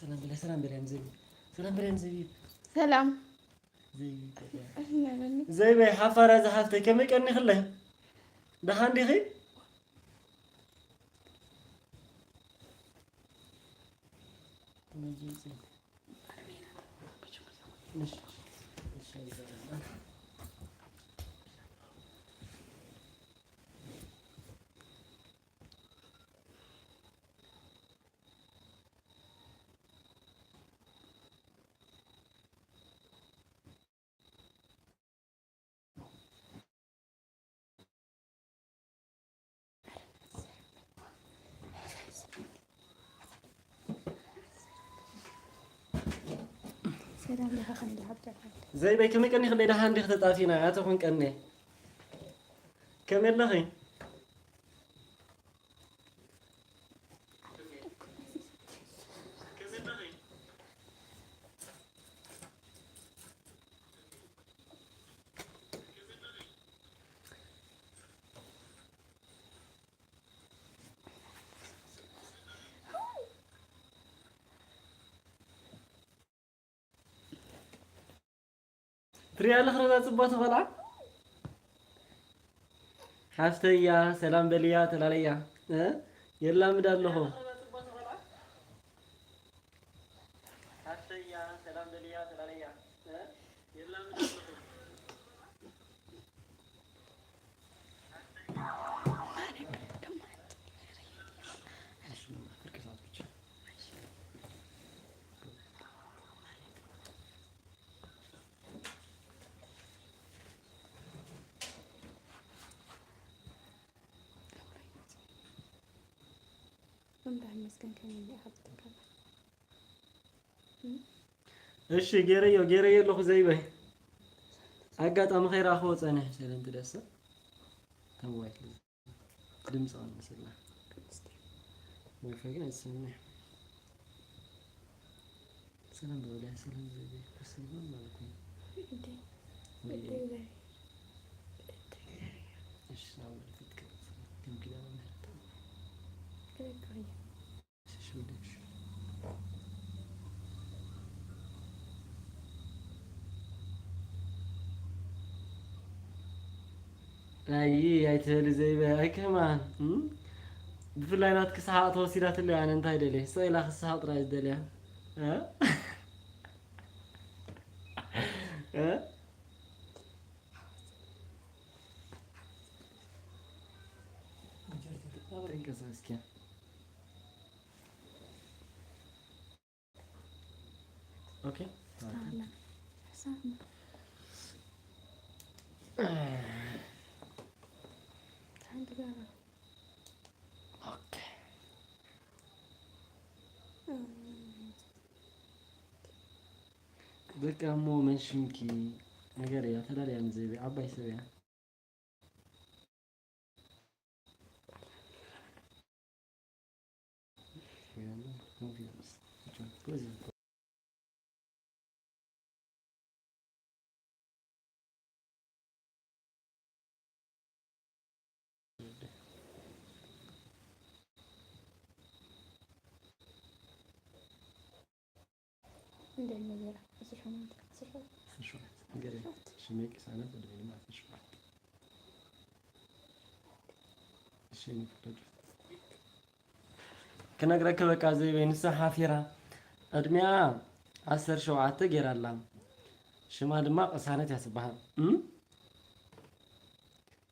ሰላም በለ፣ ሰላም በለ፣ ንዘይቢ። ሰላም በለ፣ ንዘይቢ። ሰላም። ዘይቢ። ዘይበይ ሓፋራ ዝሓፍተይ፣ ከመይ ቀኒኽለይ? ደሓን ዲኺ? ሰላም ዲኻ? ከመይ ደሓን ዲኻ? ዘይበይ ከመይ ቀኒኽለይ? ደሓን ዲኺ? ተጣፊና ኣተኹን ቀኒ። ከመይ ኣለኺ? ትሪኣ ኣለኺ ነዛ ጽብቕቲ ቆልዓ? ሓፍተያ፣ ሰላም በልያ፣ ተላለያ። እ? የላምዳ ኣለኹ። ሓፍተያ፣ ሰላም በልያ፣ ተላለያ። እ? የላምዳ ኣለኹ። እምዳ ይመስገን፣ ከመይ እንዲኻ ትጥቀም? እሺ፣ ገይረዮ፣ ገይረዮ ኣለኹ ዘይበይ። ኣጋጣሚ ከይረኣኽዎ ጸኒሐ፣ ሰለንት ደሰ። ተመዋይት ድምፂ ቀንስላ። ዋይፋይ ግን ኣይሰማዕን። ሰላም በሉለይ፣ ሰላም ዘይብሉ፣ ሰላም ማለት ነው። እንዴ? ወይ እንዴ? እሺ፣ ሰላም በሉለይ፣ ፍቅር፣ ከም ኪዳነ ምህረት። ትክክል። እሺ፣ ወደሽ። ኣይ፣ ኣይትበሊ ዘይበ-፣ ኣይ፣ ከማን፣ እም? ብፍላይ ናትኪ ሰሓቕ ተወሲዳትለይ፣ ኣነ እንታይ ደልየ? ስቕ ኢላ ክሰሓቕ ጥራይ ዝደልያ። እ? እ? ተንቀሳቀስኪ። ኦኬ። ሳላ። ሳላ። ሓንቲ ጋራ። ኦኬ። እም። በቃ እሞ መንሽንኪ ነገር እያ፣ ተላለያ ንዘይበይ ዓባይ ሰብ እያ። እንዴት ነው ጌራ? አስራ ሸሞንተ፣ አስራ ሸሞንተ። አስራ ሸሞንተ። ንገረኝ። ሽመይ ቅሳነት፣ ዕድመይ ድማ አስራ ሸሞንተ። እሺ፣ የኔ ፍቅር። ክነግረኪ በቃ ዘይበይ ንሳ ሓፊራ። ዕድሚኣ ዓሰርተ ሸውዓተ ጌራ ኣላ። ሽማ ድማ ቅሳነት እያ ትበሃል። እም?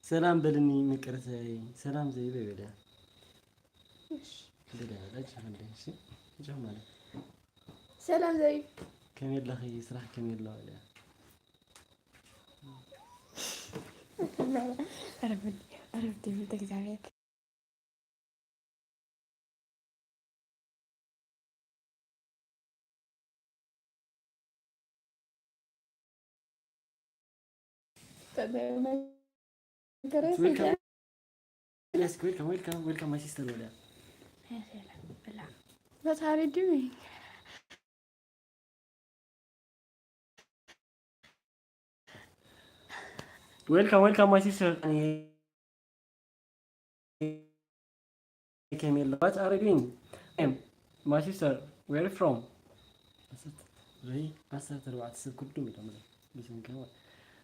ሰላም በልኒ ምቅርተይ። ሰላም ዘይበይ በልያ። እሺ። በልያ በልያ፣ እሺ፣ እንደ፣ እሺ። እሺ ማለት። ሰላም ዘይ። ከመይ ኣለኺ? ስራሕ ከመይ ኣሎ? በልያ። ረብኒ፣ ረብኒ፣ ብእግዚኣብሔር። Welcome. Yes, welcome, welcome, welcome, my sister. What are you doing? Welcome, welcome, my sister. Camila, what are you doing? Em, my sister, where are you from? ርሂ ዓሰርተ ኣርባዕተ ሰብ ክዱም ኢሎምለይ። ብስምኪ እዋ።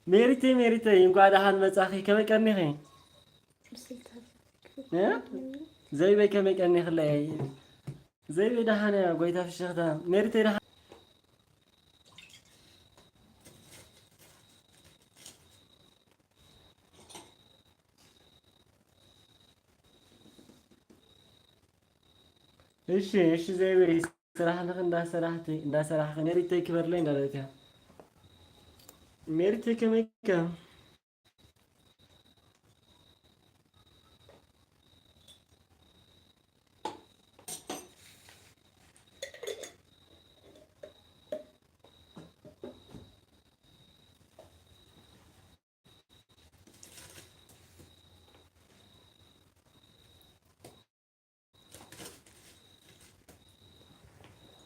ሜሪተይ፣ ሜሪተይ፣ እንኳዕ ደሓን መጻኺ። ከመይ ቀኒኺ? እ? ዘይበይ ከመይ ቀኒኽለይ? ዘይበይ ደሓን እያ፣ ጎይታ ፍሽኽታ። ሜሪተይ ደሓን። እሺ፣ እሺ፣ ዘይበይ ስራሕ ንኽ እንዳሰራሕቲ፣ እንዳሰራሕኺ ሜሪተይ ክበርለይ እንዳበለትያ። ሜሪተይ ከመይ ከ?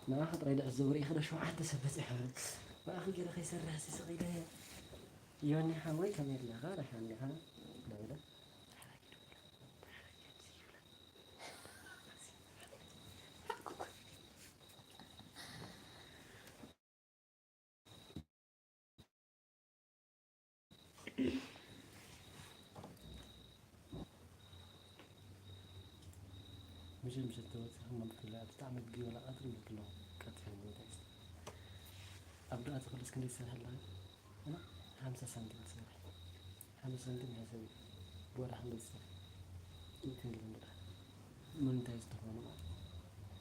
ንዓኻ ጥራይ ዝዕዘቡ ርኢኺ ዶ ሸውዓተ ሰብ በጺሐ? ብኣኺ ገለ ከይሰርሕ ሲ ስቕ ኢለ፣ ዮኒ ሓወይ ከመይ ኣለኻ? ደሓን ዲኻ? እንዳበለ ምሸት ምሸት ተወፂኹም ኣብ ክላ ብጣዕሚ ግዜ ወላ ቀትሪ ይብልክሎ ቀትሪ ይብልክሎ። ኣብ ዳኣ ተኽልስ ክንደይ ትሰርሕ ኣለኻ? እና ሓምሳ ሳንቲም ትሰርሕ። ሓምሳ ሳንቲም ሓሰብ። ብወርሒ ክንደይ ትሰርሕ? ሚእቲ እንግሊዝ እንድሕር። ሞኒታይዝ ተኾይኑ ማለት እዩ።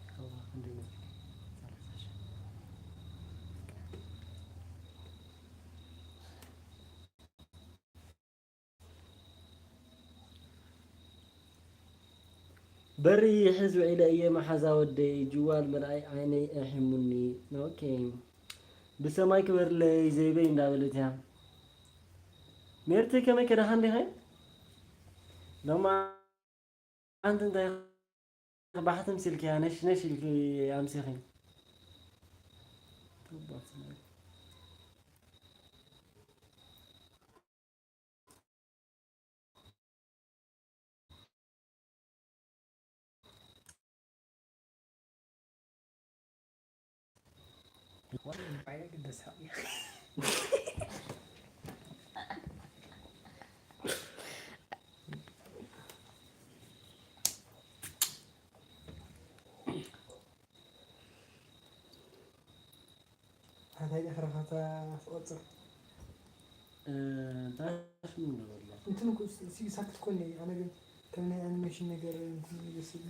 ካብኡ ክንደይ መፂኡ? ሰላሳ ሺሕ። በሪ ይሕዝ ውዒለ እየ መሓዛ ወደይ፣ ጅዋል ምርኣይ ዓይነይ ኣሒሙኒ። ኦኬ። ብሰማይ ክበርለይ ዘይበይ እንዳበለት እያ። ሜርተይ ከመይ ከ ደሓን ዲኺ? ሎማ ኣንቲ እንታይ ባሕቲ ምሲልክያ ነሽ ነሽ ኢልኪ ኣምሲኺ። እንታይ ደኣ ረኻታ ትቆጽር? እ፣ እንታይ ሽሙ ንበሎ? እንትን እኮ ሲ-፣ ሲ-፣ ሳክት እኮ እኔ፣ ኣነ ግን ከም ናይ ኣኒሜሽን ነገር እንትን ይመስል።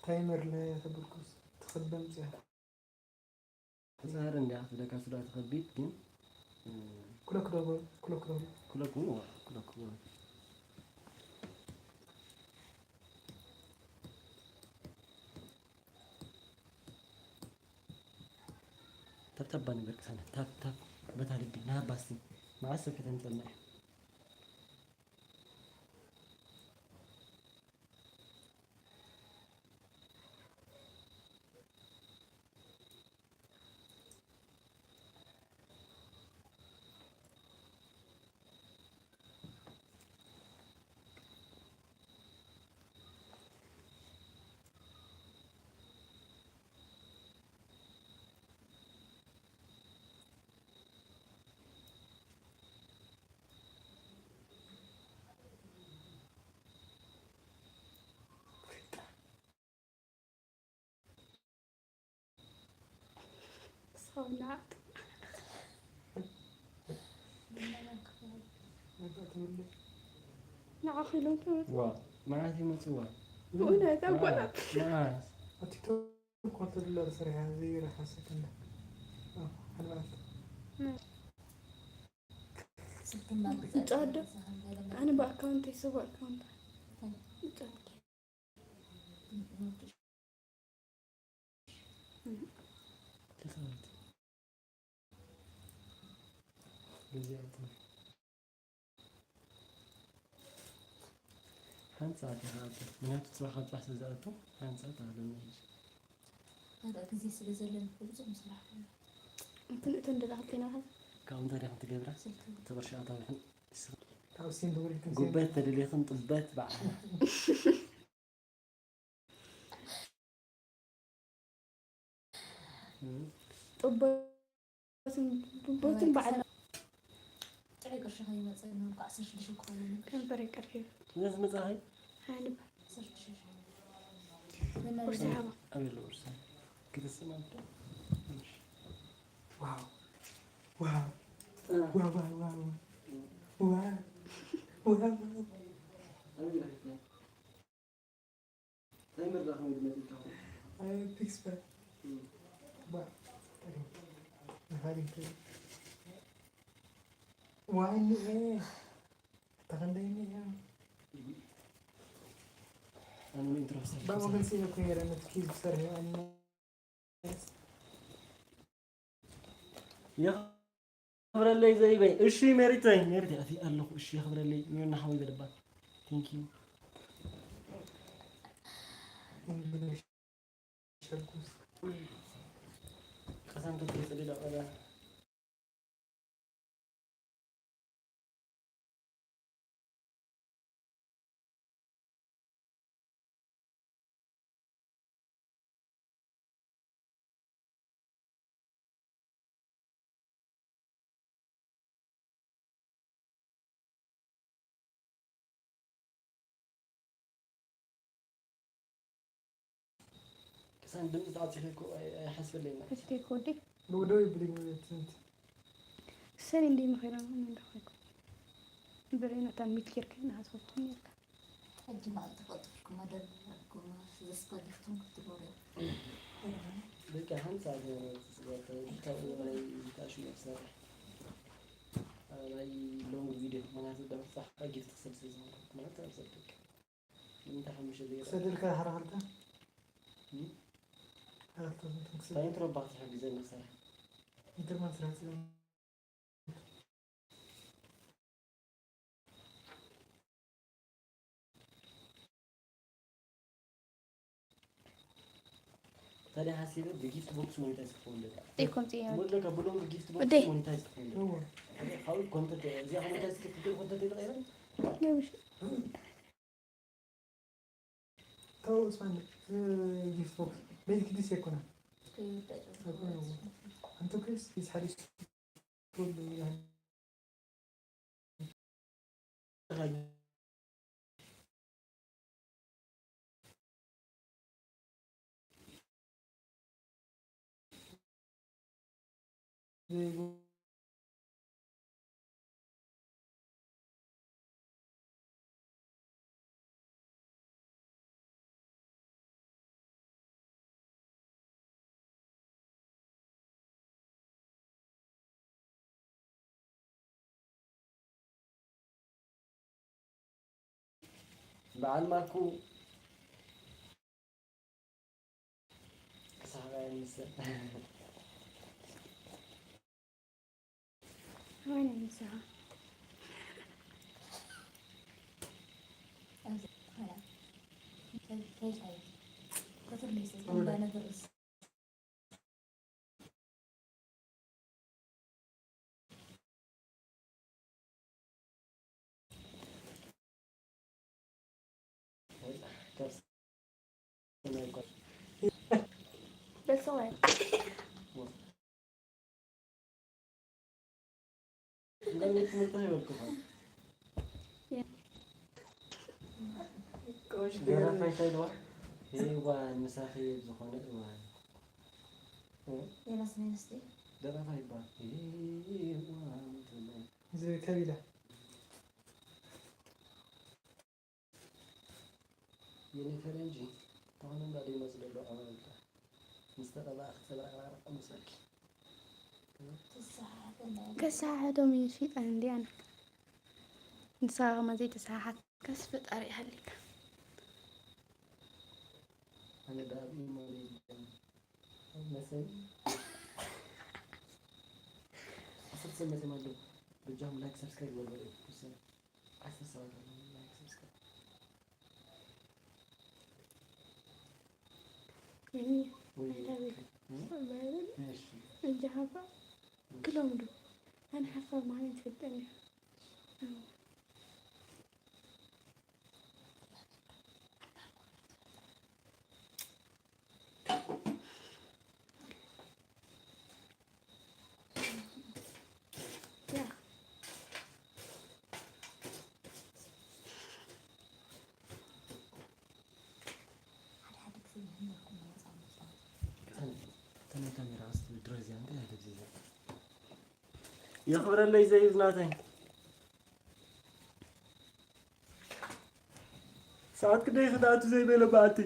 ታይመር ለተበልኩስ ትኸበም ጽያ። ተጻሃር እንዲያ ክትብለካ ስለ ትኸቢድ ግን፣ እ፣ ኩለክ ዶ በል፣ ኩለክ ዶ በል። ኩለክ እውን፣ ኩለክ እውን። ታብታባ ነገር ቅሳነት፣ ታብ፣ ታብ፣ በታ ልቢ፣ ናባስቲ፣ መዓስ ሰብ ከተምጸልና እዩ። ንዓኺ ኢሎም ተመጽኡ። ዋ፣ መዓት ይመጽዋ። ብእውነት ኣብ ጓላት። መዓት። ኣብ ቲክቶክ እኳ ተድላ ተሰሪሓ ዘይረሓሰት እንዳ። ኣዎ፣ ሓደ መዓልቲ። ነ- ብጫ ኣደ። ኣነ ብኣካውንተይ፣ ሰብ ኣካውንት። ብጫ ኣደ። ተሰማት። ግዜ ኣቶ። ሓንጻ ኣቶ። ምክንያቱ ጽባሕ ካብ ጽባሕ ስለ ዝኣቱ፣ ሓንጻ ተባህለና ሕጂ። ካልእ ግዜ ስለ ዘለኒ እኮ ብዙሕ ንስራሕ ኣለና። እንትን እተን ደለኻ ከይናኻ ካብኡ እንታይ ዲኻ ትገብራ? ስልኪ። እቲ ቅርሺ ኣታዊ ይኹን። ካብ ሲም ብብሪክ ሲም። ጉበት ተደሊኽን ጥበት በዓል። ጥቦትን ጥቦትን በዓል ጥዑይ ቅርሺ ከይመፀ ንብልኩ ዓሰርተ ሽዱሽተ ክኾነኒ። ከንፈር ይቅርፊ። ነዚ መጻኸይ? ሃንብ። ዓሰርተ ሽዱሽተ። ቁርሲ ሃባ። ኣበይ ኣሎ ቁርሲ? ክትስእ ማለት ዶ? እሺ። ዋው። ዋው። ዋው፣ ዋው፣ ዋው፣ ዋው። ዋው። ኣበይ ረኺብና? እንታይ መድረኽ መግለጺ ኢልካ? ኣይ፣ ፒክስፐር። እም። ባ-፣ ነፋሪት። ዋይ፣ እኒኤ። ተኸንደይኒ እያ። እም። ኣነ ኢንትሮ ሰርሕ ባባ ሰራሕ። ክንሲ እኮ የረ፣ ነቲ ኪዝ ዝሰርሕ ኣነ። የኽብረለይ ዘይበይ። እሺ፣ ሜሪተይ፣ ሜሪተይ፣ ኣቲ ኣለኹ። እሺ፣ የኽብረለይ። ሚዮና ሓወይ በልባ። Thank you። ቀሰም ክትገጽ ዲዳ ቆልያ? ቅሳን ድምፂ ተዓፂኺ እኮ ኣይ-፣ ኣይሓስበለይና። እስኪ ኮዲ። ብውደው ይብልኝ ማለት እንት። ሰኒ እንዲ ምኺራ ምን እንደኾይኩ። ብሬና ታን ሚት ኬርክ ናሃስ ወጥኩ ኔርካ። ሕጂ መዓልቲ ቆጥርኩማ ደርብኩማ ዘስባሊኽቱም ክትኖሩ። በቃ ሓንሳ ካብኡ ናይ ታሽሙ ክሰርሕ። ናይ ሎንግ ቪድዮ ምክንያቱ ደምሳሕ ጊፍት ክሰድ ስለ ዝነበርኩ ማለት ኣብ ሰደካ። ንምንታይ ሓሙሽተ ደቂቃ? ክሰደልካ ሓራ ክልተ? እም? ሓራ ክልተ ስንት ክሰድ? እንታይ ኢንትሮ ባክ ትሕግዘኒ ክሰርሕ? ኢንትሮ ማን ስራሕ ጽዮን? ታዲያ ሓሲበ ብጊፍት ቦክስ ሞኒታይዝ ክትኸውን ደላ። ዘይኮን ጽዮን። ወለካ ብሎም ብጊፍት ቦክስ ወደይ። ሞኒታይዝ ክትኸውን ደላ። እዎ። ካብኡ ኮንተንት፣ እዚኣ ሞኒታይዝ ክትብል ኮንተንት ይቕየር? ነብሽ። ተው፣ እስማን፣ እ፣ ጊፍት ቦክስ። ቤት ግዲስ የኮነ። ኣይኮነ። ኣንተ ክሪስ፣ ፊስ ሓዲስ ኩሉ ይላል። በዓል ማኩ ክሳራ ይምሰል። ወይኔ ንስኻ። ገረፋይ እንታይ ኢልዋ? ሄዋን ምሳኺ ዝኾነ እዋን። እ? ሌላስ ናይ ኣንስቲ? ደራፋይ ይባል። ሄዋን ትብል። እዚ ከቢዳ። የኔ ፈረንጂ፣ ተኾነ እንዳ ደይመጽእ ዘሎ ኣመልካ። ምስ ተቐባእ ክትጸባረቕ መሰልኪ። ተሰሓሓቶም እዩ ሸይጣን እንዲያና። ንስኻ ከማ ዘይተሰሓሓት። ከስ ፈጣሪ ይሃልካ። ኣነ ብኣብ ኢሞ የለን መሰል። ዓሰርተ ሰብ መፅዮም ኣለዉ። በጃኹም ላይክ ሰብስክራይብ በሉ። ክርስቲያን ዓሰርተ ሰባት ኣለዉ ላይክ ሰብስክራይብ። እኔ ወይ ናይታ ቤት እም? ማለት እሺ። እንጂ ሓፋ እሺ። ክሎም ዶ ኣነ ሓፋ ማለት ይፈልጠኒ። የኽብረለይ ዘይብ ናተይ። ሰዓት ክንደይ ክትኣቱ ዘይበለ በኣቲ።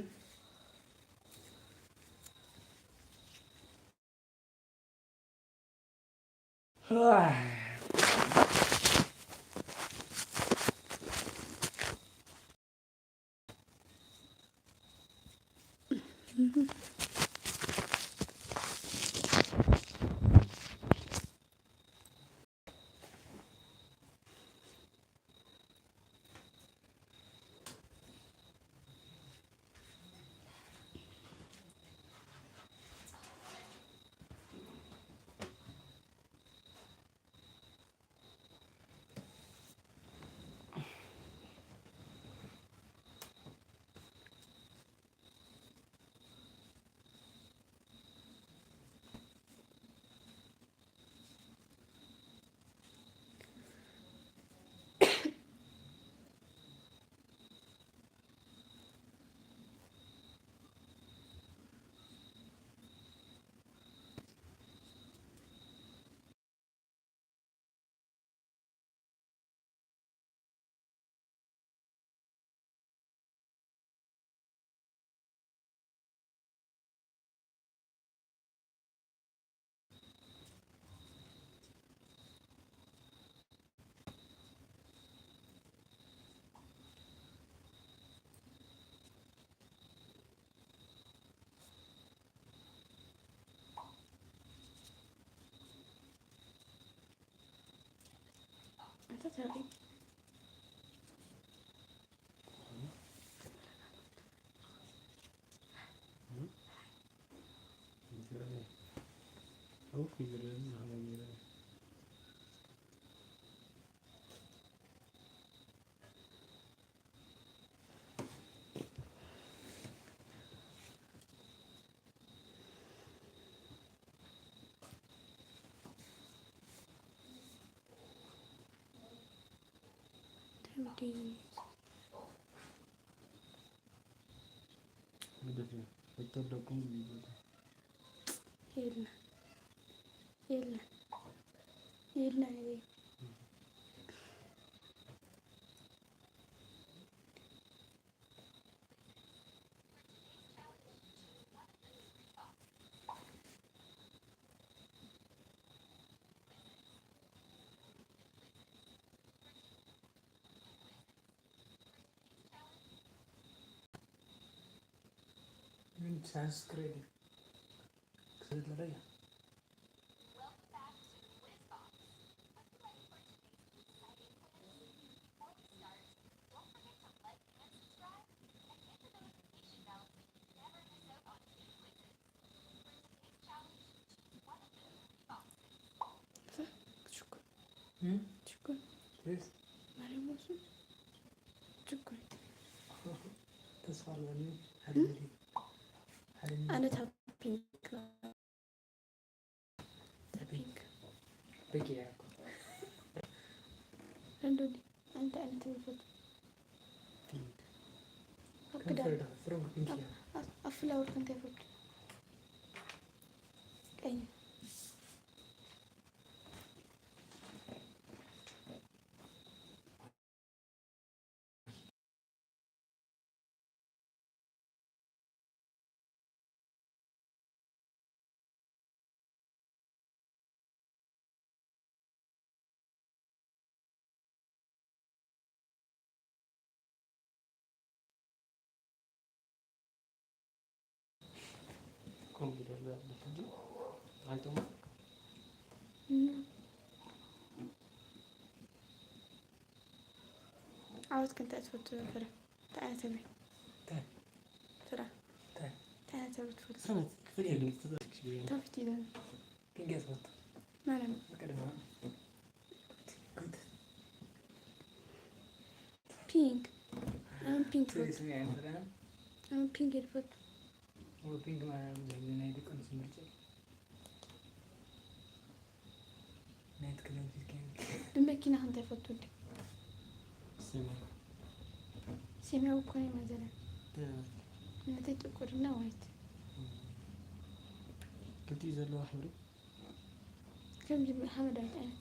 የለን፣ የለን፣ የለን። ምን ሳንስክሪት ስለለያ ሽኮር ሽኮር ማርያም ወሱ ሽኮር ተስፋ ኣለኒ። ሓደ ሚሊ ሓደ ሚሊ ኣነ ታፒንክ ታፒንክ በቂ ያኮ እንደኒ ኣንተ ኣንተ ይፈት ፒንክ ኣብ ክዳን ከንፈር ዶ ፍሮም ፒንክ እያ። ኣብ ፍላወር ከንተ ይፈት ቀይ ኮምፒውተር ብሕጂ ኣይጠቕሙ። ዓወት ክንታይ ትፈቱ ፍረ እንታይ ዓይነት ሕብሪ እንታይ ፍረ እንታይ እንታይ ዓይነት ሕብሪ ትፈቱ ሰነት ክፍል የለ ትፈቱ ታፍቲ ይዘን ፒንክ እየ ዝፈቱ ማለም በቃ ድማ ጉድ ፒንክ ኣነ ፒንክ ትሪ ይፈቱ ስሚ ኣይንፈለና ኣነ ፒንክ እየ ዝፈቱ ፒንክ ማለት ብዙሕ ግዜ ናይ ደቂ ኣንስትዮ ምርጫ እዩ። ናይት ክለብ ፒንክ። ብመኪና ክንታይ ፈቱ እንዲ? ሰማይ። ሰማያዊ እኮ ናይ ማዘላ። ደረቅ። ናተይ ጥቁርና ዋይት። ክልቲኡ ዘለዋ ሕብሪ? ከምዚ ሓመዳዊት ዓይነት።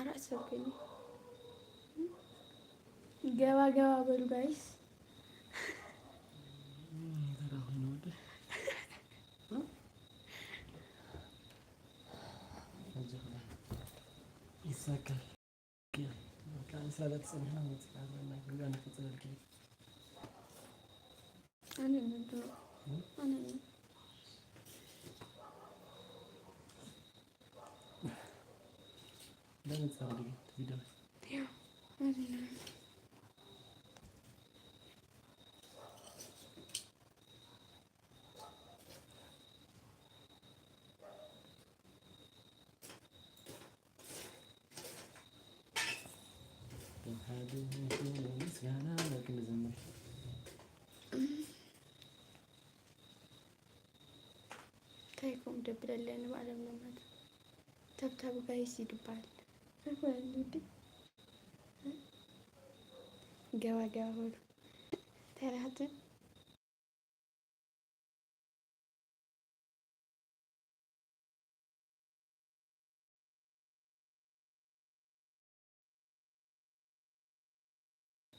ኣርባዕተ ሰብ ኮይኑ። ገባ ገባ በሉ ጋይስ። ተራ ኮይኑ ወደ ይሳካል። በቃ፣ ንሳላት ጸኒሕና መጽኣ ዘለና፣ ግብኣ ንፈጽመልኪ። ኣነ ምንድን ነው? እም? ኣነ ነኝ። ለምን ጸርግ ቪዲዮ? ያው፣ ኣነ ነኝ። እንታይ ኮም ደብለለ ንባዕሎም ለማት ተብታብ ጋይስ ይድባል። ተባል እንዴ? ገባ ገባ በሉ። ተራህትን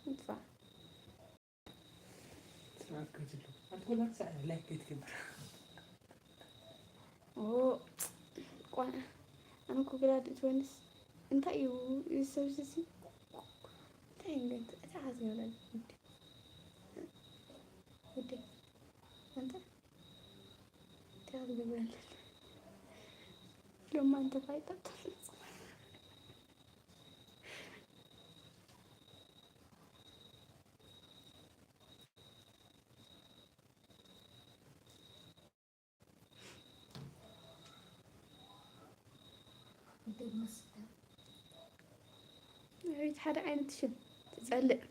ይጥፋ። ስርዓት ከትሉ። ኣንተ ወላ ክሳዕ ላይክ ከይትገብር። ኦ፣ ቋ-፣ ኣነ እኮ ግዳ ድእትወንስ እንታይ እዩ እዚ ሰብ እዚ? እንታይ እዩ ግን እቲ ሓዚ ይብለኒ? ውዴ፣ ውዴ፣ ኣንተ እንታይ ክትገብር ኣለኒ? ሎማ እንተ ፋይታ ኣቤት ሓደ ዓይነት ሽም ትጸልእ።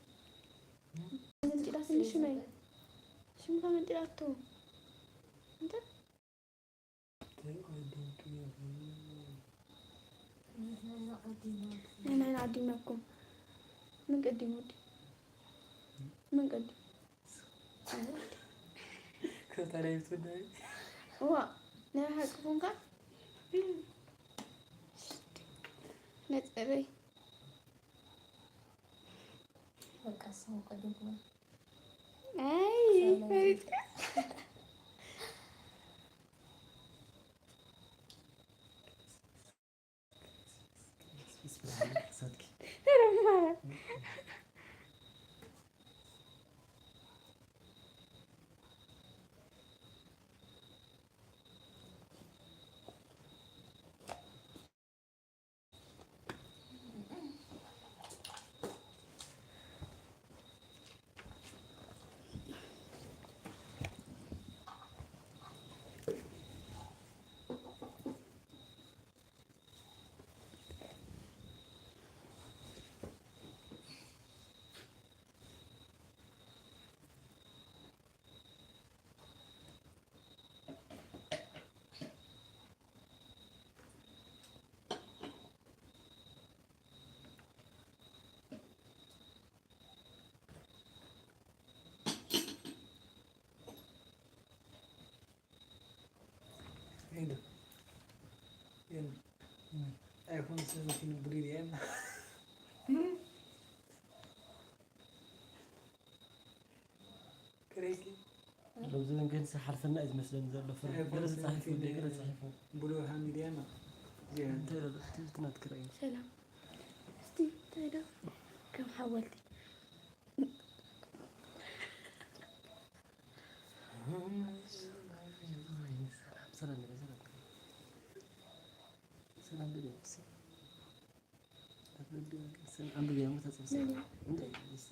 መንጢላትኒ ሽመይ። ሽምካ መንጢላቶ። እንተ ናይ ናይ ዓዲመኩም። ምን ቀዲም ወዲ? ምን ቀዲም? ከታ ናይ ብትወዳይ? እዋ፣ ናይ ሓቂ ኮንካ? ነጸረይ። በቃ፣ እሱ ቀዲምኩም። ኣይ፣ ሰላም ፈሪጥካ? ኧረ ማራ። ሄሎ። ሄሎ። ኣይኮን ሰበኪ ንብሪ ድያ? ክሬኪ። ኣብዚ ግን ሓልፈና እዩ ዝመስለኒ ዘሎ ፍረ። ኣይኮን ገለ ተጻሒፉ፣ ሰበኪ ገለ ተጻሒፉ። ብሉ ሃሚድያ ነው። እንታይ ይላል? እቲ ናትኪ ራእይ። ሰላም። እስቲ እንታይ ዶ? ከም ሓወልቲ። ሰላም፣ ሰላም፣ ሰላም። ሰላም፣ ሰላም። ኣንብብያ፣ ተጽብሰ። እንታይ? እስቲ።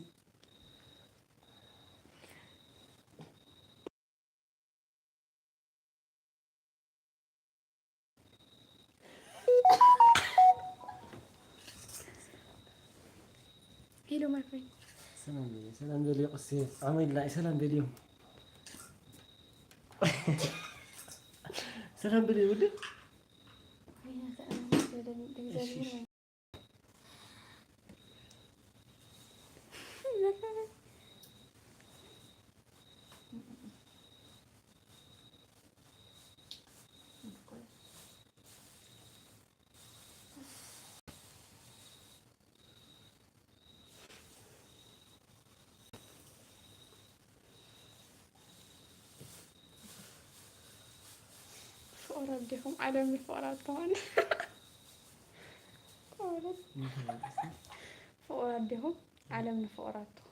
Hello, my friend. ሰላም በልዮ፣ ሰላም በልዮ፣ ቅሴ። ዓመይ ላኢ፣ ሰላም በልዮ። ሰላም በልዮ፣ ውድ። እሺ። ኣዴኹም ዓለም ንፍቕራትኩም። ፍቕራት ዲኹም ዓለም ንፍቕራትኩም።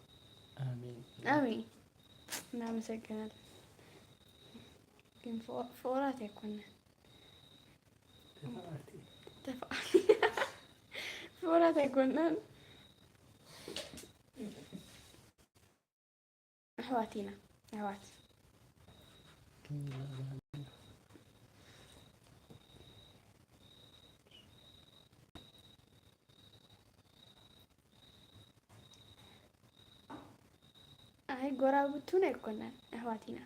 ኣሜን። ኣሜን። እናመሰገናለን። ግን ፍቕራት ኣይኮነን። ተፋቐርቲ። ተፋ- ፍቕራት ኣይኮነን። ኣሕዋት ኢና። ኣሕዋት። ከመይ ዝበለ ባህሊ እዩ? ኣይ ጎራብቱን ኣይኮነን ኣሕዋት ኢና።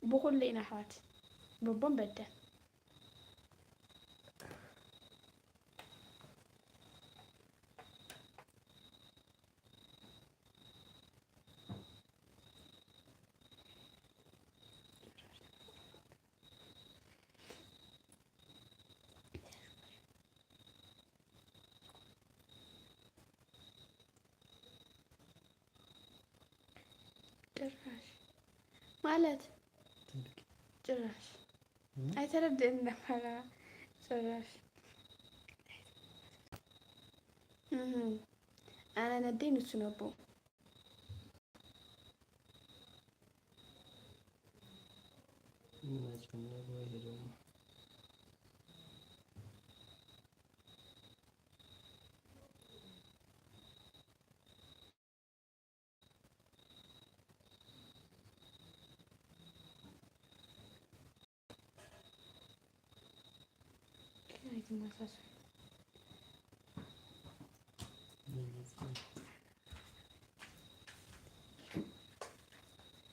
ብኹሉ ኢና ኣሕዋት በቦን በደን። ጭራሽ ማለት ጭራሽ ኣይተረድእን ነፋራ ጭራሽ ኣነ ነደይ ንሱ ነቦ ምን አጭም ነው ይሄ ደግሞ?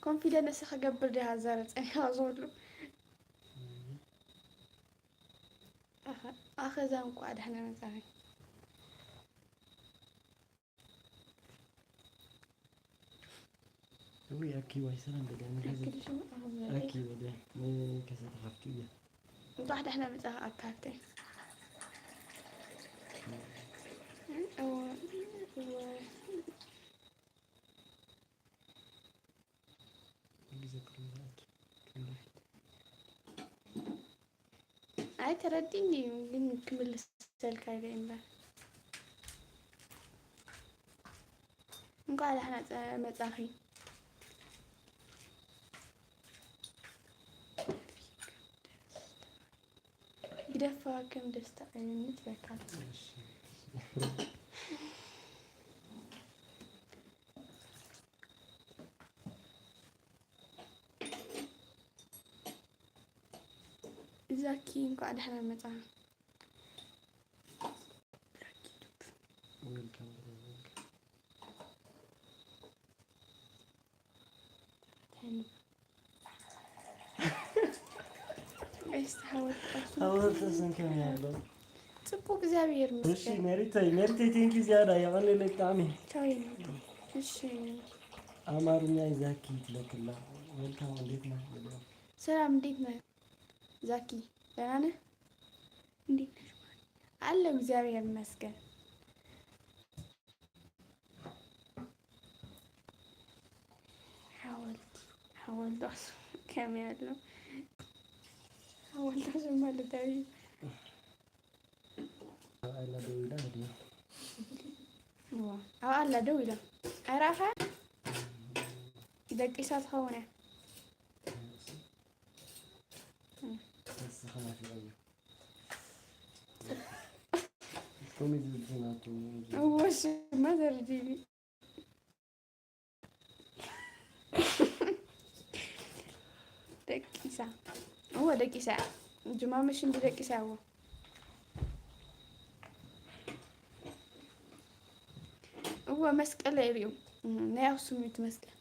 ኮንፊደንስ ክገብር ዲኻ ዛረ ጸኒኻ ዝብሉ ኣኸዛ እንኳ ደሕና መጻኺ። እውይ ኣኪ ዋይ ሰላም በለ። ኣኪ በለ። ከሰተ ሓፍቱ እያ። እንኳዕ ደሕና መጻኻ ኣካ ሓፍተይ። ኣይ ተረዲእኒ እዩ ግን ክምልሰልካ ኢለ እምበር። እንኳዕ ደሕና መጻኺ። ግደፋ ከም ደስታ ኣይንት በካ። ዛኪ እንኳዕ ደሕና መጻ። ኣወልተስን ከመይ ኣሎ? ጽቡቅ እግዚኣብሔር እሺ ይመስገን። ሜሪተይ ሜሪተይ ቴንኪ ዝያዳ የቐለለ ብጣዕሚ። ቻው የኔ ውድ። እሺ ኣማርኛ ይዛኪ ይትለክላ። ወልካም እንዴት ነህ? ሰላም፣ እንዴት ነህ ዛኪ? ደህና ነህ? እንዴት ነሽ? አለ እግዚአብሔር ይመስገን። ሓወልቲ ሓወልቲ ኣክሱም ከመይ ኣሎ? ሓወልቲ ኣክሱም ማለት ኣበይ? ኣብ ኣላ ደው ኢላ ህድዮ። እዋ፣ ኣብ ኣላ ደው ኢላ ኣይረኣኻ? ደቂሳ ትኸውን እያ። ንስኻ ናፊቐዮ። ኮሜዲ ዝብልናቱ እዎ፣ ሽማ ዘርዲኒ። ደቂሳ። እወ፣ ደቂሳ። ጅማ መሽን ብደቂሳ፣ እወ። እወ፣ መስቀል የርእዩ። እም፣ ናይ ኣኽሱም እዩ እቲ መስቀል።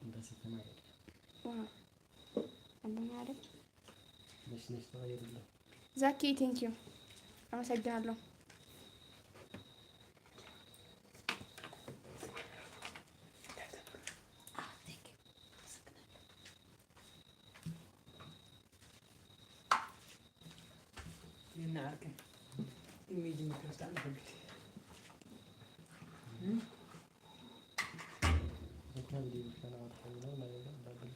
እንዳሰተማ ይሄዳል። ዋው። ኣቦ ማርያም። ነሽ ነሽ ተቐይሩልኝ። ዛኪ፣ thank you። አመሰግናለሁ። ይናርክ ኢሜጅ ምክርታ ንፈልግ። እም? እቶም ዲብ ከናወት ሓሚኖም ናይ እንዳብል።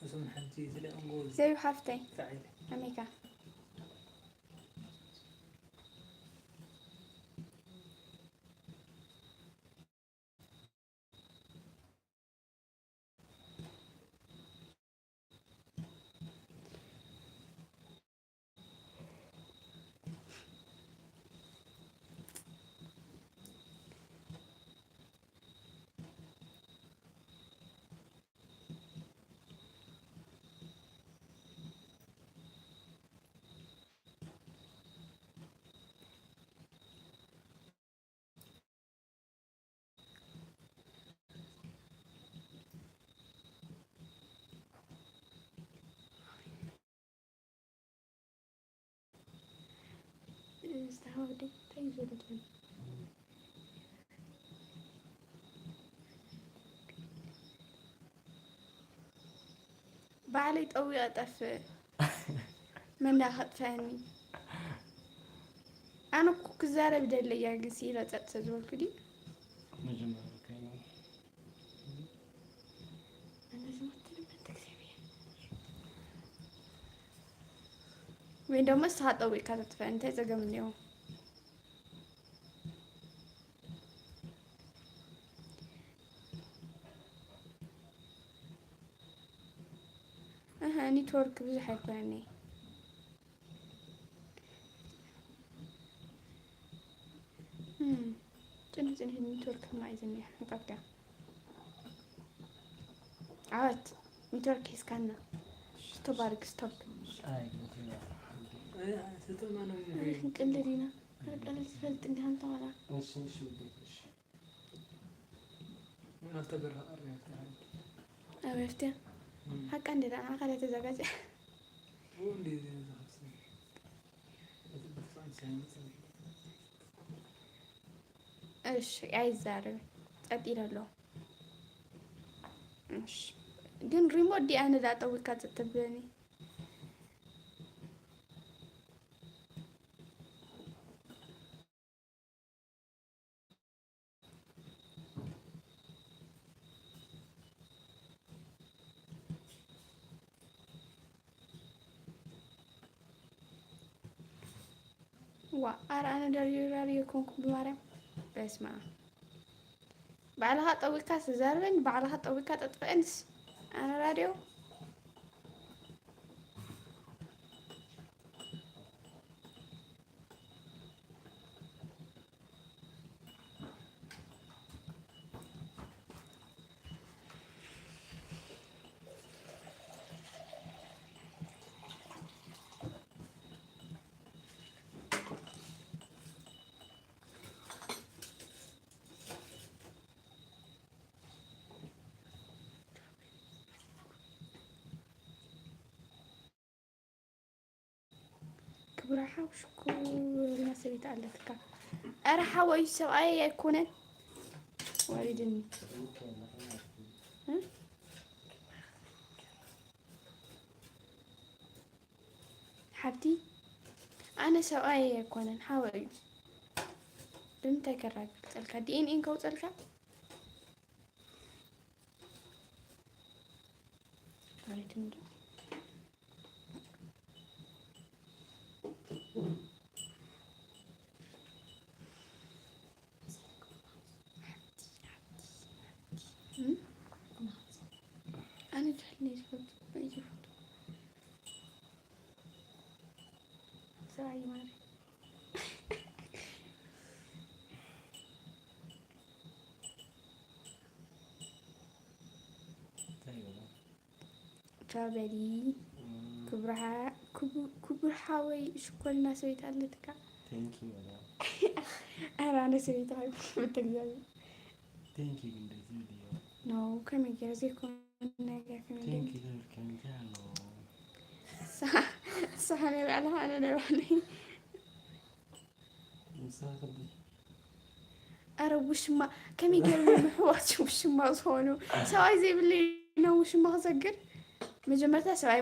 እዞም ሓንቲ ዝለኦም ጎበዝ። ዘዩ ሓፍተይ። ታዒለ። ኣሜካ። ዝተሃወደ እንታይ እዩ ዘሎ ትብል? ባዕለይ ጠዊቐ ጠፍእ። መን ደኣ ከጥፍአኒ? ኣነ እኮ ክዛረብ ደለያ ግን ስኢለ ጸጥ ዝበልኩ ድዩ? መጀመርያ ከይኑ። ኣነ ዝሞት ልመንተ እግዚኣብሔር። ወይ ደሞ ንስኻ ጠዊቕካ ተጥፍአኒ እንታይ ጸገም እኒኦ? ኣሃ፣ ኔትወርክ ብዙሕ ኣይኮነን እየ። እም፣ ጽንሕ ጽንሕ ኔትወርክ ከማይ ዝኒሕ ንቀብዳ። ዓወት፣ ኔትወርክ ሒዝካና። ስቶፕ ኣድርግ፣ ስቶፕ። ኣይ፣ እንትን ነው። ኣይ፣ ኣይ፣ ስቶፕ ማለት ነው። ክንቅልድ ኢና። ክንቅልድ ትፈልጥ እንዲኻ እንተ ዋላ። እሺ፣ እሺ፣ ውዴ፣ እሺ። ምን አስተገራ አሪያ ተራይ። ኣበፍትያ? እም። ሓቃ እንዴ ደኣ ንዓኻ ተዘጋጀ። ወንዴ ዘኸፍስ። በትብፋን ሳይንስ። እሺ፣ ኣይዛረብን። ጸጥ ኢለ ኣለኹ። እሺ። ግን ሪሞት ድያ ኣነ ደኣ ጠዊካ ጸጥ ትብለኒ? ዋ፣ ኣረ ኣነ ዳርዮ ራድዮ ኮንኩ ብማርያም። በስመ ኣብ። ባዕልኻ ጠዊካ ትዛረበኒ፣ ባዕልኻ ጠዊካ ተጥፍአንስ። ኣነ ራድዮ ክቡራ ሓው ሽኩርና ሰበይቲ ኣለትካ። ኧረ ሓወይ ሰብኣይ ኣይኮነን ወሪድኒ። እ? ሓብቲ ኣነ ሰብኣይ ኣይኮነን ሓወይ እዩ። ብምንታይ ከራግጸልካ? ዲ ኤን ኤን ከውጸልካ? ማለት እንዶ እም? ኣነ ጃህል ነይ ዝፈልጡ፣ ነይ ዝፈልጡ። ስራይ ማሪ። ሻበሊ። ክብርሓ-፣ ክቡ-፣ ክቡር ሓወይ ሽኮልና ሰበይቲ ኣለትካ። Thank you በላ። ኧረ ኣነ ሰበይቲ ኣይኮንኩ ብተግዚኣብሔር። Thank you ግን ደስ ዝብል እዩ። ኖ ከመይ ገይረ ዘይኮነ ነገር ከመይ ገይረ Thank you ዝብል ከምዚ ኣሎ። ንስኻ ናይ ባዕልኻ ኣነ ናይ ባዕለይ። ንስኻ ከብዲ ኣረ ውሽማ ከመይ ገይሩ ምሕዋት ውሽማ ዝኾኑ ሰብኣይ ዘይብለይ ናብ ውሽማ ክሰግር መጀመርታ ሰብኣይ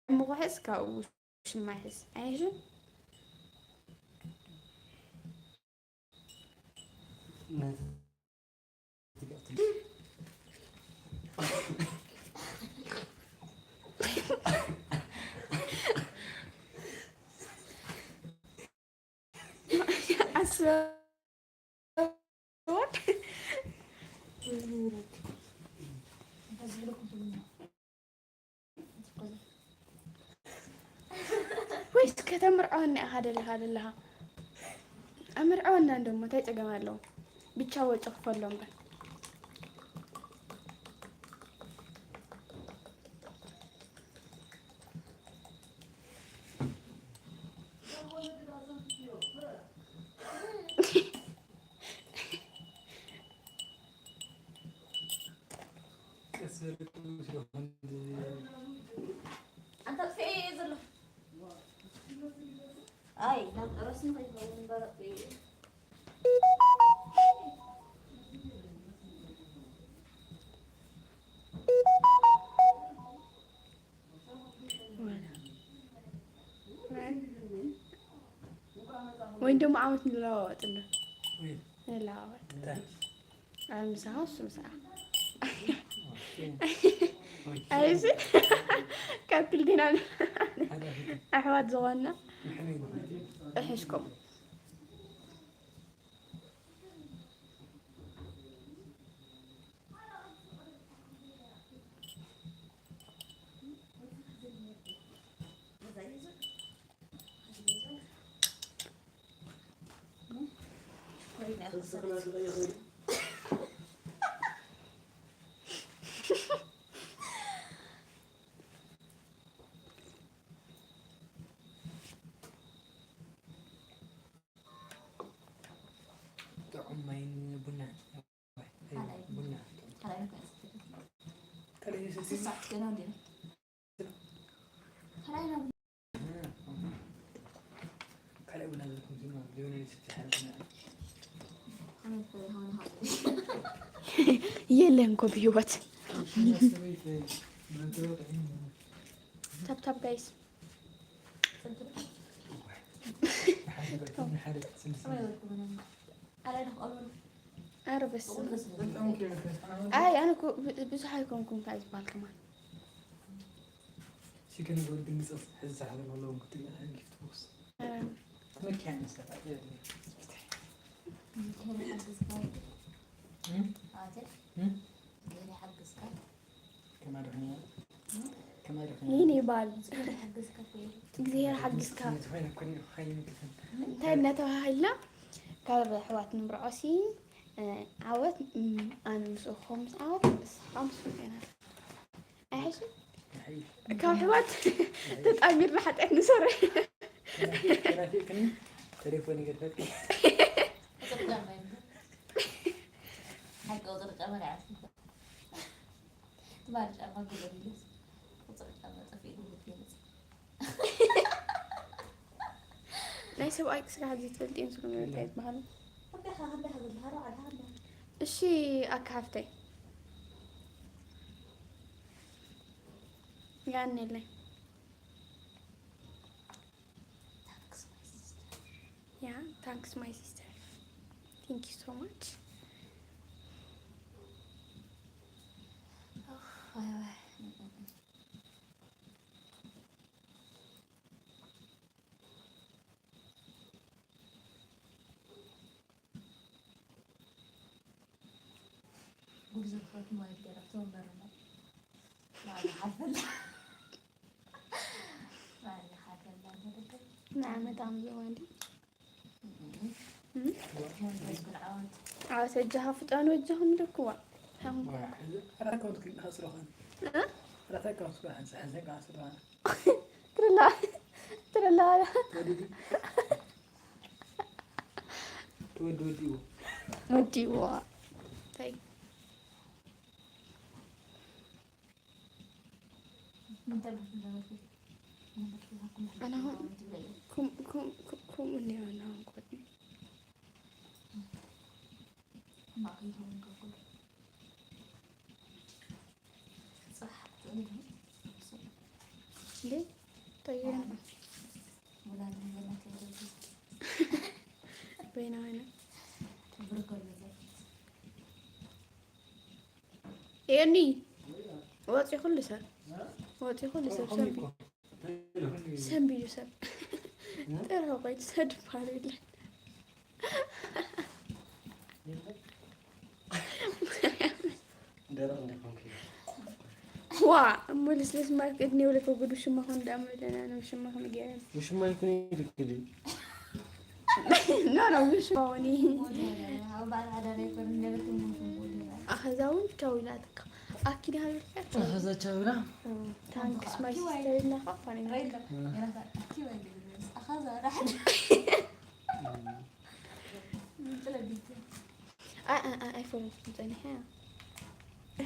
ምቑሕስ ካብኡ ውሽማ ይሕስ ኣይሕሽን? ነቲ ኣስበ ወይስ ከተምርዐወኒ ኢኻ ደሊኻ ዘለኻ? ኣምርዐወና እንደሞ እንታይ ጸገም ኣለዎ? ብቻ ወጪ ክፈሎ እምበር። ወይ ደሞ ዓወት ንለዋወጥ እንዶ ንለዋወጥ። ኣነ ምሳኻ እሱ ምሳኻ። ኣይሲ ካብ ክልቴና ኣሕዋት ዝኾንና እሕሽኩም። ጥዑም ማይን ቡናን። ቡና። ካልኣይ ሰቲ። ካልኣይ ቡና ዘለኩም ዝማ ሊዮኔል ስቲ ሓልና። የለን እኮ ብህይወት። ታብታብ ጋይስ። ሓደ በርተን ሓደ ስልስ። ኧረ በስመ ኣብ። ኣይ ኣነ እኮ ብ-፣ ብዙሕ ኣይኮንኩን እንታይ ዝበሃል ከማን። ሲከነ ወዲ ንጽፍ ሕዚ ሰዓት ኣለዎም ክትብል ጊፍት ቦክስ። ኧረ መኪያ መስራት የለ። ገይረ ሓግዝካ እም? ኣቴ እም? ገይረ ሓግዝካ ከማድርኛ ከማድርኛ ይህን ይባል ገይረ ሓግዝካ ከይሩ እግዚኣብሔር ሓግዝካ። ዝኾነ ኩን ኸይን ክፍን እንታይ እናተባሃልና ካብ ኣሕዋት ንምርዖሲ ዓወት። ኣነ ምስ እኾ ምስ ዓወት ንስኻ ምስ ኮይና ኣይሕሽን? ካብ ኣሕዋት ተጣሚርና ሓጢኣት ንሰርሕ። ተናፊቅኒ ተሌፎን ይገድፈት ቁፅሪ ጫማ ይብሉ ሓቂ ቁፅሪ ጫማ ዳዓስ ትባል ጫማ ግበሪልስ ቁፅሪ ጫማ ጠፊኡ ልብ ይመፅእ ናይ ሰብኣይ ስራሕ ዘይትፈልጥ እዮም ዝብሉ እንታይ ዝበሃሉ? ኣቢኻ ከንዳኻ ዘለሃሮ ዓድኻ እንዳ እሺ ኣካ ሓፍተይ ያኔለይ Yeah, thanks my sister. Thank you so much. ጉድ ዘፍረቱ ማለት ገይራቶ ወንበር እሞ ማለት ሓፈላ ማለት ሓፈላ ማለት ንዓመት ኣምዝዋ እንዲ ወንበር ዓወት ዓወት እጃኻ ፍጠኑ እጃኹም ልክዋ ኣራካውንት ክስረኸን እ? ራሳካ ስራ፣ ሓንሳ ሓንሳ ስራ። ትርላ ትርላ ወዲ ወዲ ወዲ ወዲዋ። ታይ ኣነ ከምኡ እኒኦ ኣነ ኣንቆጥ እንዴ ጠይቀን በይና በይና ኤኒ ወፂ ኩሉ ሰብ ወፂ ኩሉ ሰብ ሰንቢ ሰንቢዩ ሰብ ጥረ ቆይ ሰብ ድባል የለን ደረቕ እንዳይኮንክ ዋ እሞ ልስልስ ማይ ቅድኒ የብለካ ጉድ ውሽማ ኾን ዳም ለና ነው ውሽማ ከም ገይረን ውሽማ ይኩን ይልክል ኖ ኖ ውሽማ ሆኒ ኣኸዛ እውን ቻው ኢላትካ ኣኪድ ሃብልካ ከዛ ቻው ኢላ ታንክስ ማይ ሲስተር ኢላካ ፋኒ ኣይፈለጥኩም ጸኒሐ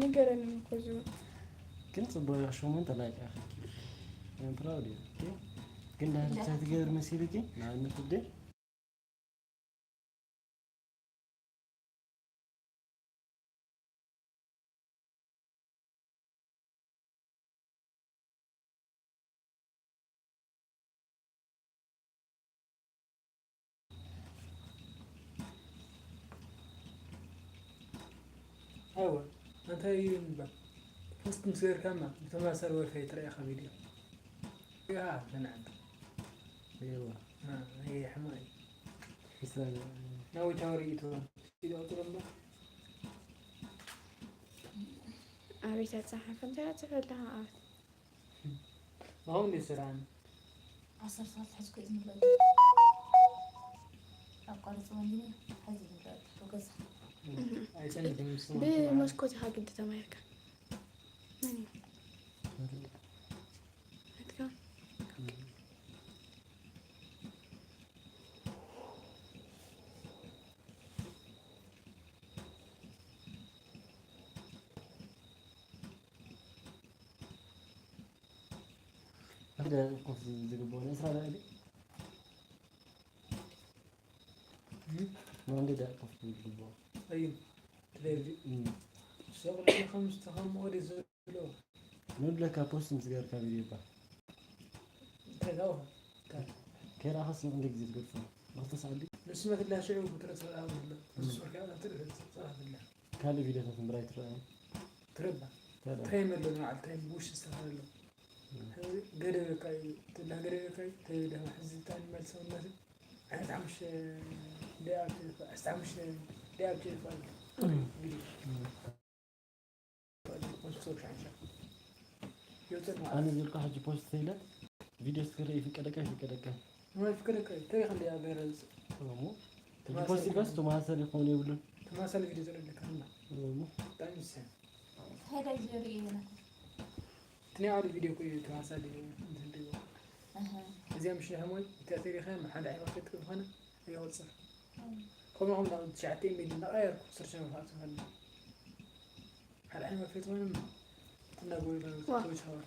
ንገረኒ እኮ ዝብል ግን ጽቡቅ ኢኻ ሸሞንተ ላይክ ኢኻ I'm proud of you okay ግን ዳርቻ ትገብር መሲልኪ ንኣብነት ውዴ ኣይወ እንታይ እዩ ንበር ፖስት ምስ ገርካማ ብተመሳሳሊ ወልፈ ይትረእኻ ቪድዮ ያ ተናዕንተ ይዋ ይሕማ እዩ ይስራለ ናዊታዊ ርእይቶ ኢዶ ጥረምባ ኣቤት ኣጸሓፈ እንታይ ኣጽፈ ኣለኻ ኣቤት ማሁን ይስራን ዓሰርተ ክልተ ሕዝኩ እዩ ዝምለጥ ኣቋርጽ ወንድሜ ሕዚ ይምለጥ ገዛ ኣይሰንድም ስሙ ብመስኮት ኢኻ ግዲ ተማሂርካ መን እዩ ናትካ ሓደ ኮፍ ዝግብኦ ንእስራ ደቂ ንወንዲ ደቂ ኮፍ ዝግብኦ እዩ ቴሌቪ እም። ሰብሪ ከም ዝተኸምኦ ድዩ ዝብሎ ንብለካ ፖስት ምስ ገርካ ቪድዮ ይባል እንታይ ታው ከይረኣኻስ ንክንደይ ግዜ ትገድፎ ንክልተ ሰዓት ድዩ ንሱ መትላ ሽዑ ብትረት ሰብኣዊ ዘሎ ንሱ ርካ ትርህት ሰብኣዊ ብላ ካልእ ቪድዮታት እምበር ኣይትረኣዩ ትረባ ታዲያ ታይም ኣሎ ንባዕሉ ታይም ብውሽ ዝተፈለሎ ገደበካ እዩ ትላ ገደበካ እዩ ተይብለካ ሕዚ ታኒ መልሰውነት ዓሰርተ ሓሙሽተ ደቂቃ ብትልእኮ ዓሰርተ ሓሙሽተ ደቂቃ ብትልእኮ ኣሎ ቪድዮ ኮንሶብ ሻንሻ ይውፅእ ማለት ኣነ ዝብልካ ሕጂ ፖስት ተይለ ቪድዮ ስክሪ ይፍቀደካ ይፍቀደካ ነው ይፍቀደካ ተሪክ እንደ ያገረ እሞ ሕጂ ፖስት ይባስ ተመሳሳሊ ክኾን የብሉን ተመሳሳሊ ቪድዮ ዘለካ እና እሞ ብጣዕሚ ዝሰ ሄደ ዘርኢ የለ ትኒያ ዓዱ ቪድዮ ኮ ተመሳሳሊ እንትን ድዎ እዚኣ ምሽ ሕሞይ እታ ተሪኸ ሓደ ዓይነት ክትኮነ ይወፅእ ከምኡ ከም ናብ ትሽዓተ ኢሜል እናቐየርኩ ስርሻ መፋእቱ ከለ ሓደ ዓይነት መፍለጥ ወይም እናጎይና ዋ። ሰዎች ሀወር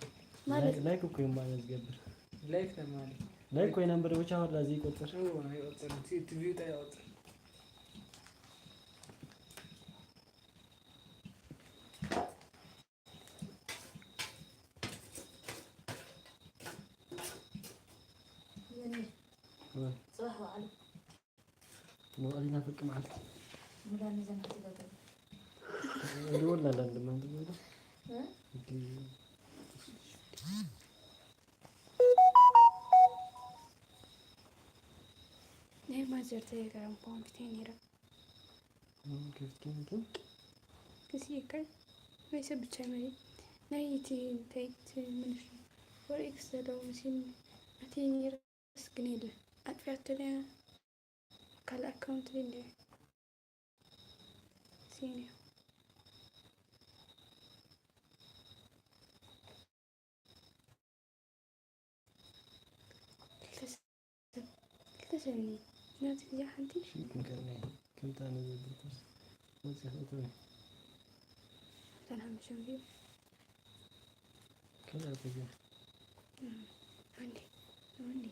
ማለት ላይክ እኮ እዩ ማለት ዝገብር ላይክ ለማለት ላይክ ወይ ነምበር ብቻ ወላ እዚ ይቆጥር ነው ይቆጥር ቲቪ ጣ ያወጥር ጽባሕ በዓሉ መቐሊና ፍርቂ መዓልቲ ሙዳን ይዘን ክትገብር ደወልና ላን ድማ እንትን ናይ ማዘር ቴሌግራም ኮንክቴ ነይረ ክፍት እንትን ክስይከ ናይ ሰብ ብቻ መሪ ናይ እቲ እንታይ እቲ ምንሽ ወሬክስ ዘለዉ መሲል ኣቲ ነይረ ግን የለ ኣጥፊያቶ ያ ካልእ ኣካውንት እንዲ ሲኒዮ ሰኒ ናቲ ግዜ ሓንቲ ሽግር ከለ ከምታ ንዘብርኩስ ወፂ ኸእተወ ኣብተን ሓሙሽተ ቪው ካልኣይ ተገ ወንዲ ወንዲ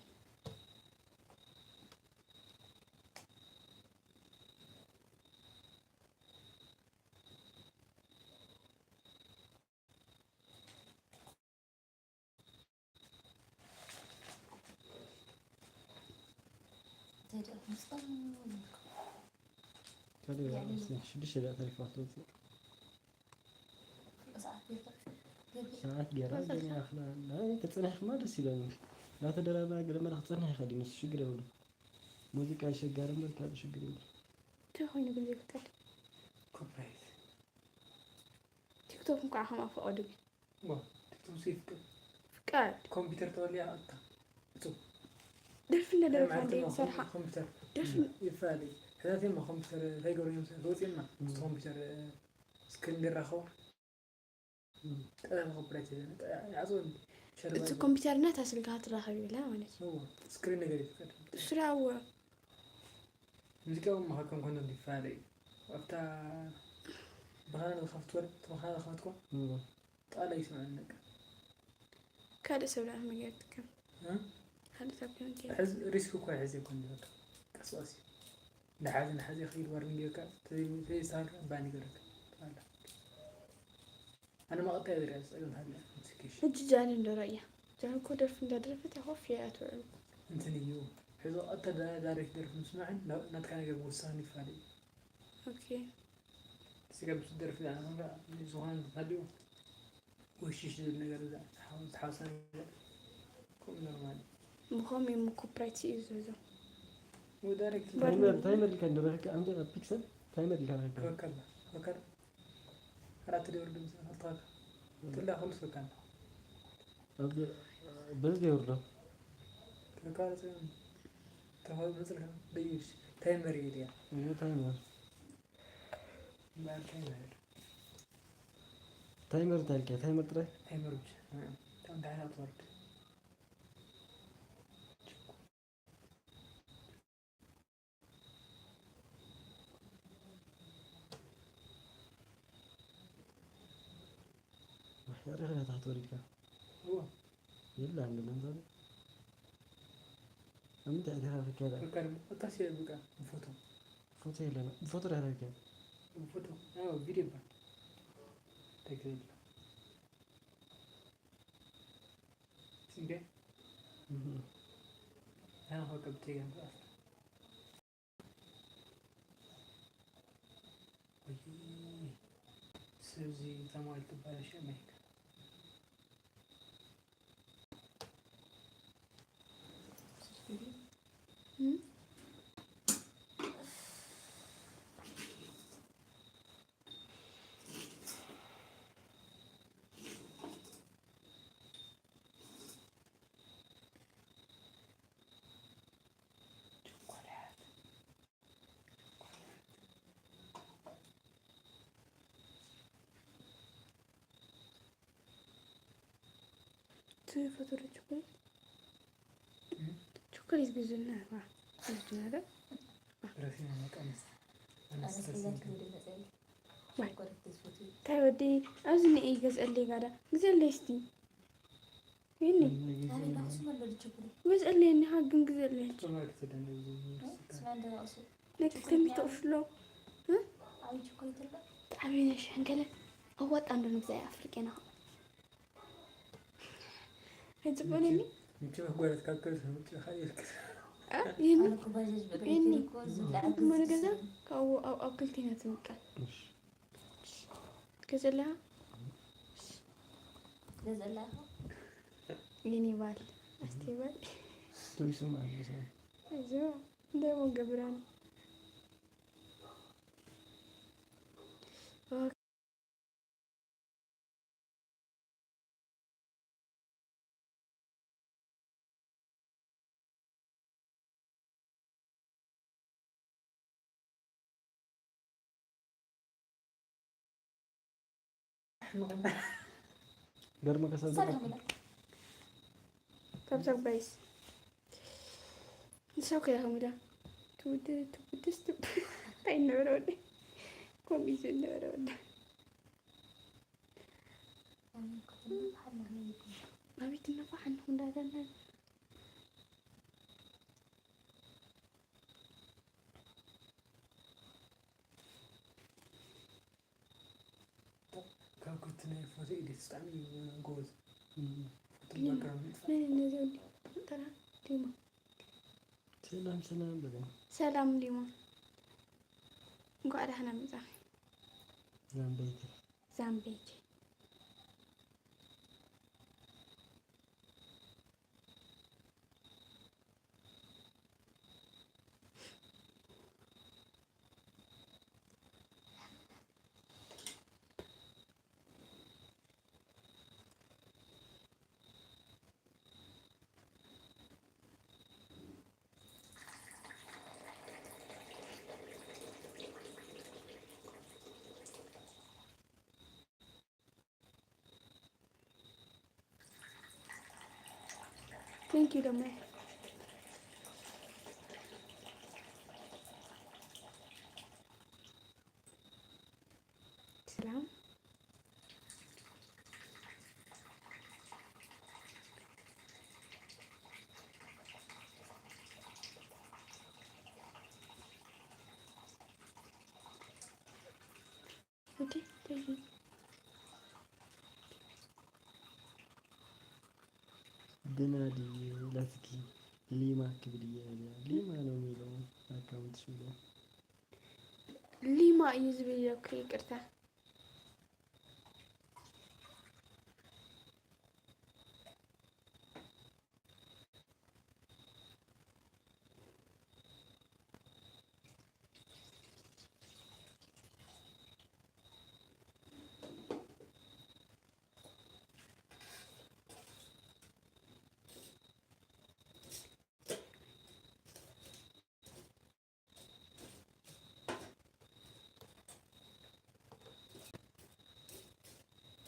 ሽዱሽተ ደቂቃ ተሪፋ ትወፅእ ሰዓት ገይራ ግን ያኽላ ተፅናሕክማ ደስ ይለኒ። እናተደራረባ ገለ መለ ክፀንሕ ይኽእል እዩ ንሱ ሽግር የብሉ። ሙዚቃ ይሸጋር እምበር ካልእ ሽግር የብሉ። እንታይ ኮይኑ ግን ዘይፍቀድ ኮፒራይት ቲክቶክ እንኳ ከም ኣፈቀዱ ግን ዋ ቲክቶክ ዘይፍቀድ ፍቃድ ኮምፒውተር ተወልያ ኣታ እቱ ደርፊ እናደረፋ እንደ ይሰርሓ ኮምፒውተር ደርፊ ይፈላለዩ ሕዛት ማ ኮምፒውተር ከይገሩ እዮም ዝወፅና እቲ ኮምፒውተር ስክሪን ዝራኸቡ ጠላም ኮፒራይት ይዘን ይዓፅወኒ እቲ ኮምፒውተር እና እታ ስልክኻ ትራኸብ ይብላ ማለት እዩ ስክሪን ነገር ይፍቀድ እሱ ዳኣ እወ ሙዚቃ እውን መካከም ኮንተንት ይፈላለ እዩ ኣብታ ብኻና ዝኸፍትወ ብኻና ዝኸፍትኮ ጠላ ይስምዐኒ በቃ ካልእ ሰብ ዳኣ መገር ትከም እ? ካልእ ሰብ ከን ከ ሕዚ ሪስክ እኳ ይሕዝ ይኮን በቃ ቀስቀስ እዩ እንዳሓዚ እንዳሓዚ ከይድ ዋርኒንግ ይበካ ተዘይስተካከል ባን ይገረክ ኣላ ኣነ ማቐጣ ዝሪያ ዝፀገም ሃለ ሴኬሽ ሕጂ ጃኒ እንዶ ራእያ ጃኒ እኮ ደርፊ እንዳደረፈት ኮፍ እያ ትውዕል እንትን እዩ ሕዚ ቀጥታ ዳይሬክት ደርፊ ምስማዕን ናትካ ነገር ምውሳን ይፋለ እዩ ኦኬ ስጋ ምስ ደርፊ ዝኮነ ተሃልዩ ወሽሽ ዝብል ነገር ዝሓወሰ ነገር ከምኡ ኖርማል ብኸምኡ እዩ ኮፒራይት እዩ ዝህዞ ወዳረክ ታይመር ታይመር ኢልካ እንደረከ ኣንተ ኣብ ፒክሰል ታይመር ኢልካ ረከ ወከል ወከል ኣራት ደወር ድምፅ ኣልተዋካ ትላ ከሉ ሰካን ኣብ በዚ ይወርዶ ተካለ ተኸ መፅልካ ደይሽ ታይመር ይልያ ታይመር እምበኣር ታይመር ታይመር እንታይ ኢልካ ታይመር ጥራይ ታይመር ብቻ ታም ዳሕና ትወርድ ርኢኻ ታሕቲ ወሪድካ እዎ የላ እንደ ለምሳሌ ኣብ ምንታይ ኢኻ ክካየድ በቃ ደግሞ እታስ በቃ ፎቶ ፎቶ የለና ፎቶ ዳረከ ፎቶ ያው ቪዲዮ ይባል ተገለ እንዴ አሁን ከብቴ ያንጣስ ወይ ስለዚህ ተማሪ ትባለሽ አሜሪካ ትፈትዎ ዶ ቸኮሌት? ቸኮሌት ግዙልና ዋ ግዙልና ዶ? ረሲና መቀነስ እንታይ ወዲ ኣብዚ ንኤ ይገዝአለይ ጋዳ ግዘለይ እስቲ ይኒ ግዘለይ እኒሃ ግን ግዘለይ ነቲ ተሚቶ ሽሎ ብጣዕሚ ነሽ ሕንገለ ኣዋጣ እንዶ ንግዛይ ኣፍሪቄና ኣይፅቡቅን እኒ ምጭ መጓለት ካብ ከብት ምጭ ካ ይልክስ ይኒ ይኒ መነ ገዛ ካብኡ ኣብ ክልቴና ትምቀል ትገዘለሃ ገዘላ ይኒ ባል ኣስቲ ባል ቱሪስም ማለት ነው። እዚ እንደሞ ገብራን ገርመ ከሰብ ሰላም ብላ ካብ ሰብ ጋይስ ሰው ከያ ከሚዳ ትውድ ትውድስ ትብ-፣ እንታይ ነበረ ወደ? ኮሚሽን ነበረ ወደ? ኣቤት ነፋ ሓንኹ እንዳዘነበ። ካብ ኮቲ ናይ ፎቶ ኤዲት ብጣዕሚ እዩ ጎበዝ። ፎቶ ሊማ። ባክግራውንድ ይጥፋእ። ናይ ነዚ ወዲ ጥራ ሊማ። ሰላም ሰላም በለኝ። ሰላም ሊማ። እንኳዕ ደህና መጻ። ዛምቤቴ። ዛምቤቴ። Thank you ደሞ። ሰላም። ኦኬ፣ ተይ። ግና ድዩ ላትኪ ሊማ ክብል እየ እያ። ሊማ ነው የሚለው አካውንት ሽለ። ሊማ እዩ ዝብል እኮ፣ ይቅርታ።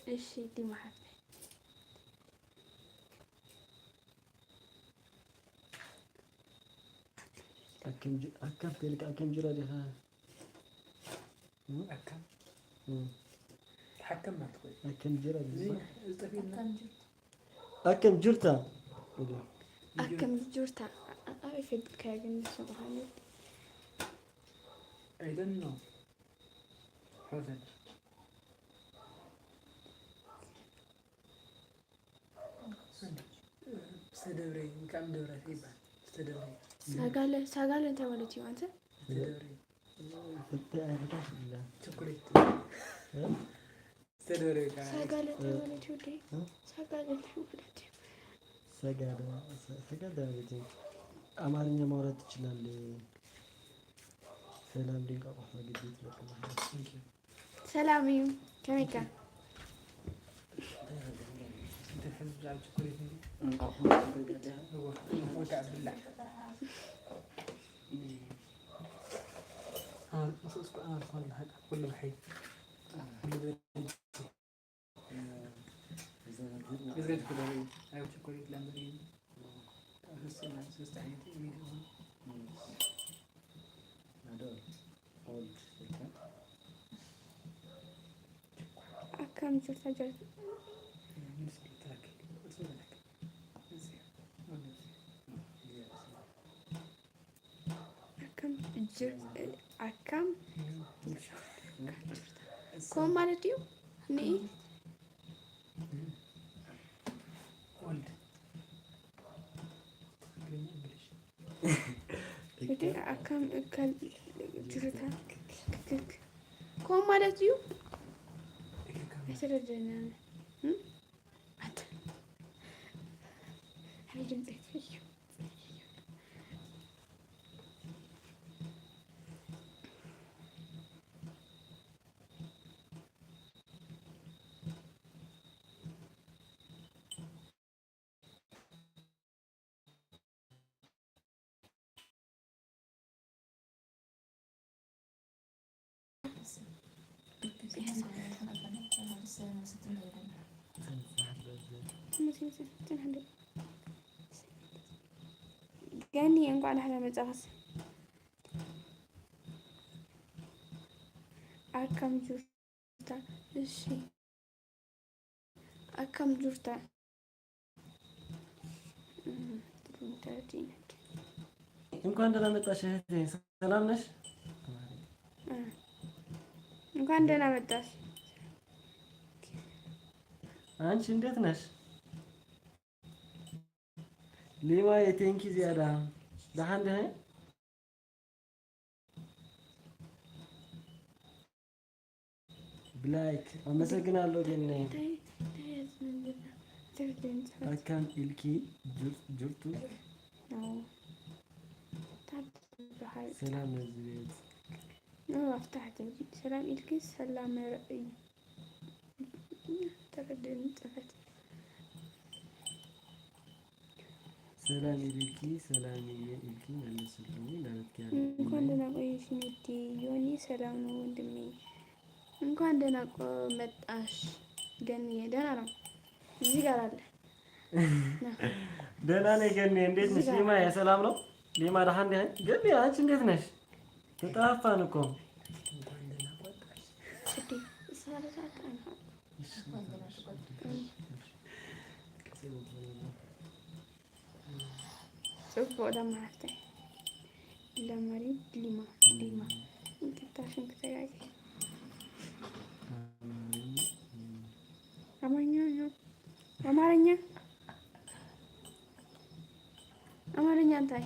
እሺ ዲማ ሓፍተይ። ኣከም ጅ-፣ ኣካብ ከልካ ኣከም ጅራ ዲኻ? ኣካም? እም። ተሓከም ማለት እኮ እዩ። ኣከም ጅራ እዚ ዲኻ? ዝጠፍእና። ኣከም ጅርታ። ኣከም ጅርታ። ኣበይ ፈልጥካዮ ግን ንሱ ምዃኑ? I don't know። ሓዘን። ዝተደብረ ወይ ከዓ ምደብረ ይበሃል። ዝተደብረ። ሳጋለ፣ ሳጋለ እንታይ ማለት እዩ ኣንተ? ዝተደብረ። ፍትሕ ኣይፈታሽ ኢላ። ቸኮሌት። እ? ዝተደብረ ወይ ከዓ ሳጋለ እንታይ ማለት እዩ ወደይ? እ? ሳጋለ እንታይ ማለት እዩ? ሰጋደ፣ ሰ-፣ ሰጋደ ማለት ነው። አማርኛ ማውራት ትችላለህ? ሰላም ድንቅ አቋፋ ግዴት በቃ። Thank you። ሰላም እዩ። ከመይካ? እንታይ ሕዚ ብዛዕባ ቸኮሌት እንዲ? እንቋቑሖ ወጋዕ ብላዕ። ኣነ፣ ምስ እስኩ ኣነ ዝኾነ ሓቂ ኩሉ ብሓይ። ኩሉ ብሓይ። ግዝገት ክደሪ ኣብ ቸኮሌት ላምበርጊኒ ኣብ ሰለስተ፣ ሰለስተ ዓይነት እዩ። ኣካም ጅርታ ጀር-፣ ኣካም ጅር-፣ ኣካም ኮም ማለት እዩ። ንኢ ወልድ። እቲ ኣካም እካል ጅርታ ክክክ ኮም ማለት እዩ። ኣይተረደናን። እም? ኣት-፣ ኣነ ድምፀይ ተፈይዩ። ገኒ፣ እንኳን ደህና መጻኽስ። ኣከም ጁርታ? እሺ፣ ኣከም ጁርታ? እም፣ ትርጉም ተረዲእናኪ። እንኳን ደህና መጣሽ እህቴ፣ ሰላም ነሽ? እም፣ እንኳን ደህና መጣሽ። አንቺ እንዴት ነሽ? ሊማየ፣ ቴንኪ ዝያዳ። ደሓን ደህ? ብላይክ፣ ኣመሰግናለሁ ገኒ። እንታይ፣ እንታይ እያ ዝብል? እንታይ ድምፂ? ኣካም ኢልኪ ጁር-፣ ጁርቱ። ኣዎ። ታብ ዝበሃል። ሰላም ነዚ ቤት። ኖ፣ ኣፍታሕ ትብል። ሰላም ኢልኪ፣ ሰላም ርኣይ። ተረድእኒ ጽፈት። ሰላም ኢልኪ፣ ሰላም ኢልኪ መልስሉ። ናበትኪ ያለ እንኳን ደህና ቆየሽ ሚቲ። ዮኒ፣ ሰላም ነው ወንድሜ። እንኳን ደህና ቆ-፣ መጣሽ ገኒዬ። ደህና ነው። እዚህ ጋር አለ። ና። ደህና ነኝ ገኒ፣ እንዴት ነሽ? እዚህ ጋር ሊማ፣ አለ። የሰላም ነው? ሊማ፣ ደህና ነህ? ገኒ፣ አንቺ እንዴት ነሽ? ተጠፋፋን እኮ። እንዴ፣ እሷ ልጅ አትቀና። ጽቡቕ ደማ ሓፍተይ። ለማሪ ሊማ፣ ሊማ። ይቅርታ፣ ሽም ክተጋገ። ኣማርኛ ነው። ኣማርኛ? ኣማርኛ እንታይ?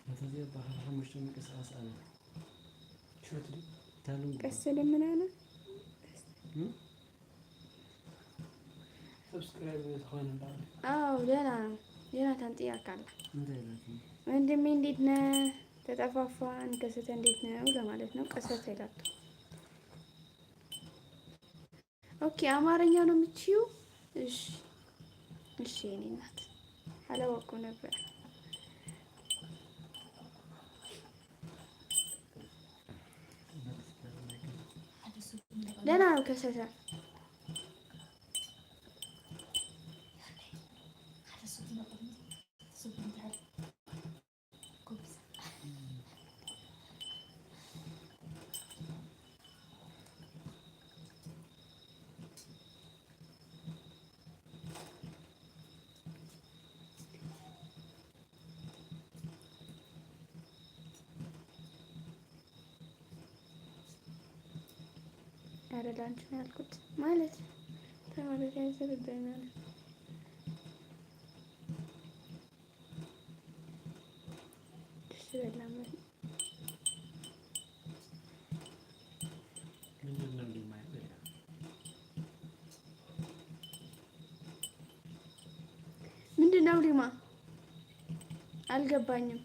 እንተዘይ በዓል ሓሙሽተ ምንቅስቓስ ኣለ። ሾት ድዩ? ታሉን ቀስ ደመና ነው። እም? ሰብስክራይብ ዝኾነ በዓል። አዎ፣ ደህና ነው። ዮናታን ጥያቄ አለ። እንታይ ይላል? ወንድሜ እንዴት ነህ? ተጠፋፋን፣ ከሰተ እንዴት ነው ለማለት ነው። ቀሰተ ይላል። ኦኬ፣ አማርኛ ነው የምትችይው? እሺ፣ እሺ፣ የኔ እናት አላወቅኩም ነበር። ደህና ነው ከሰተ። ኧረ ላንቺ ነው ያልኩት ማለት ተማሪ ላይ ዘረዳኝ ማለት እሺ በላ ማለት ነው። ምንድን ነው ሊማ? ምንድን ነው ሊማ? አልገባኝም።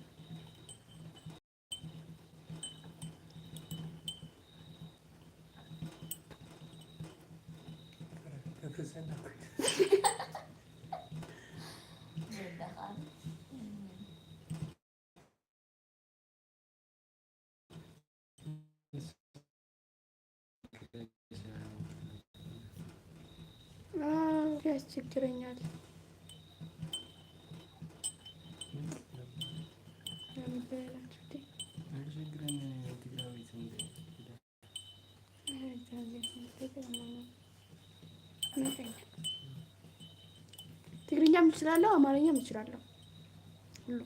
አዎ፣ ያስቸግረኛል። ለምን ትበላላችሁ እንዴ? አልቸግረን ትግራዊት እንደ ትግርኛም እችላለሁ፣ አማርኛም እችላለሁ። ሁሉ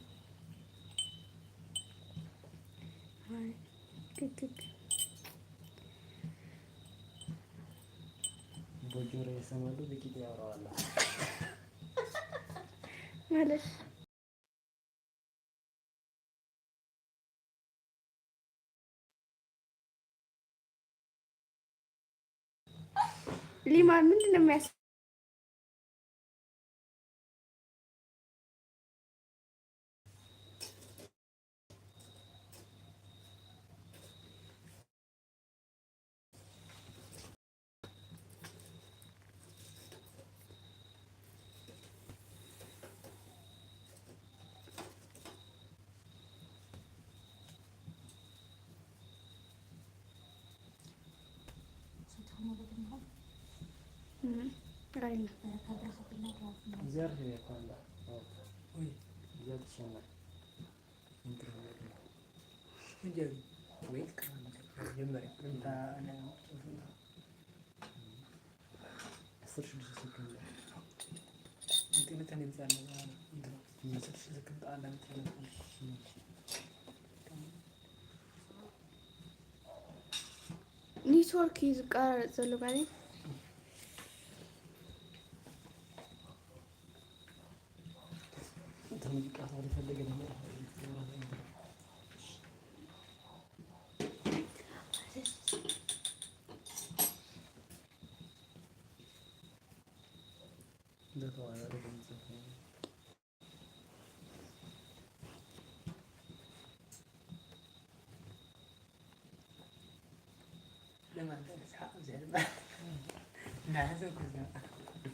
አይ፣ ግግግ። በጆሮ ይሰማሉ፣ በቂጥ ያወራዋለሁ። ማለት ሊማ ምንድን ነው የሚያስ- እም፣ ራይና። እዚኣ ርክብ እኳ እንዳ ወይ እዚኣ ትሸና። ጀመረ። እንታ ኣነ ዓሰርተ ሽዱሽተ ሰከንድ። እንትን እንትን ይምጻል ነበር። ዓሰርተ ሽዱሽተ ሰከንድ ኣላ ምትለኝ። ኔትወርክ እዩ ዝቃረጽ ዘሎ ጋር። እንትን ሙዚቃ ታዲያ ፈለገ ነው።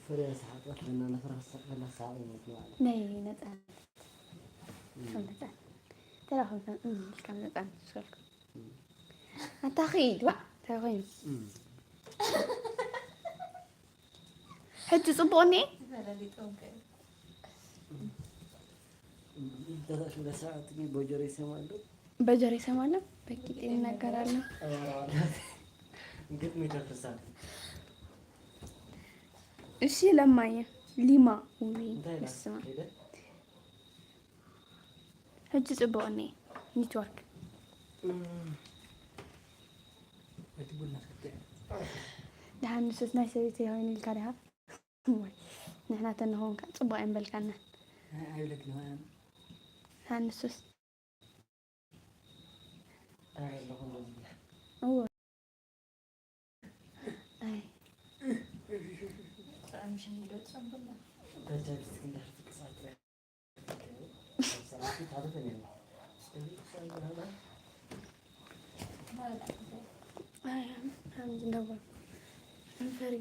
ፍረ ሰሓቀት ለና ነፍራ ሰቀላ ሳቅ ይሞት ማለት ናይ ነጻነት ከም ነጻነት ተራኸብና እም፣ ኢልካ ነጻነት ዝሰልኩ ኣታ ኺድ ዋ እንታይ ኮይኑ ሕጂ ጽቡቅ እኒ ለሰዓት ግን በጀር ይሰማሉ በጀር ይሰማለሁ በቂጥ ይናገራለሁ ግጥሚ ተፍሳል እሺ ለማየ ሊማ ውይ እንታይ ኢላ ስማ ሄደ ሕጂ ጽቡቅ እኒ ኔትወርክ እቲ ቡና ሰትያ ደሓን ንሱስ ናይ ሰበይቲ ይኸውን ኢልካ ዲኻ ወይ ንሕና ተንኸውን ከ ጽቡቅ ኣይንበልካና ኣይብለክን ደሓን ንሱስ ኣለኹ እንደዚህ እዎ ኣይ ተጃቢስ ክንዳሕር ፍቅሳት ስራፊ ታሪፍ ነው ኣይ ሓምዚ እንዳበሉ እንፈሪ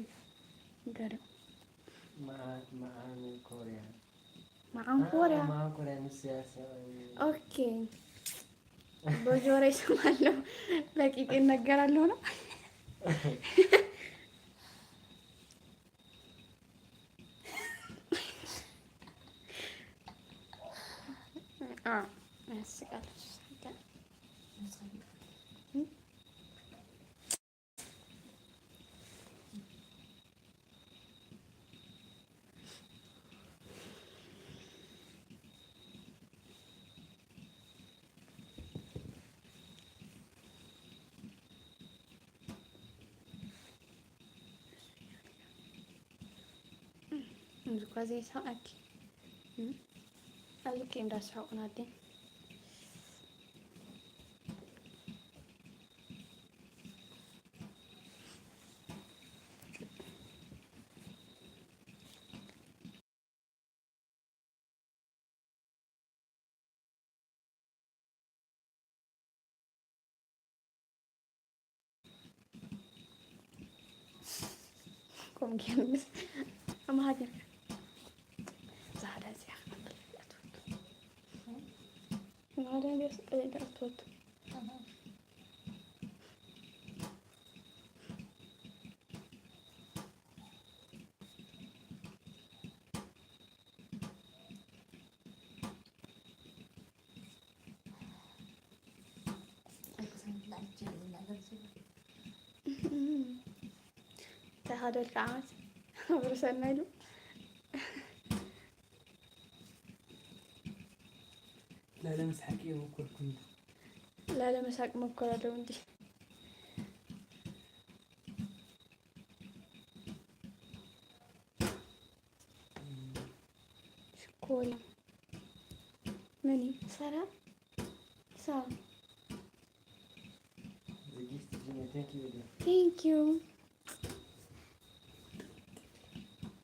ገርም መዓን ኮርያ መዓን ኮርያ መዓን ኮርያ ንስያ ሰ ኦኬ በጆሮ ይሰማለሁ በቂጤ ይነገራለሁ ነው አዎ ያስቃል እምዚ እኳ ዘይስሕቀኪ ኣብዚ ከ እንዳስሐቁ ናደይ ከምኡ ገይሩ ምስ ኣማሃጀር ዛዳ እዚኣ ክትብል እያ ትፈቱ። ዛዳ እዚኣ ስቀል እያ ትፈቱ። ተኻደልካ ዓመት ብርሰና ኢሉ ላለመስሓቂ የመኮርኩ እንዲ ላለመሳቅ መኮር ኣለዉ እንዲ ሽኮላ መን እዩ ሰራ ሳ ዝጊፍት ጅነ thank you thank you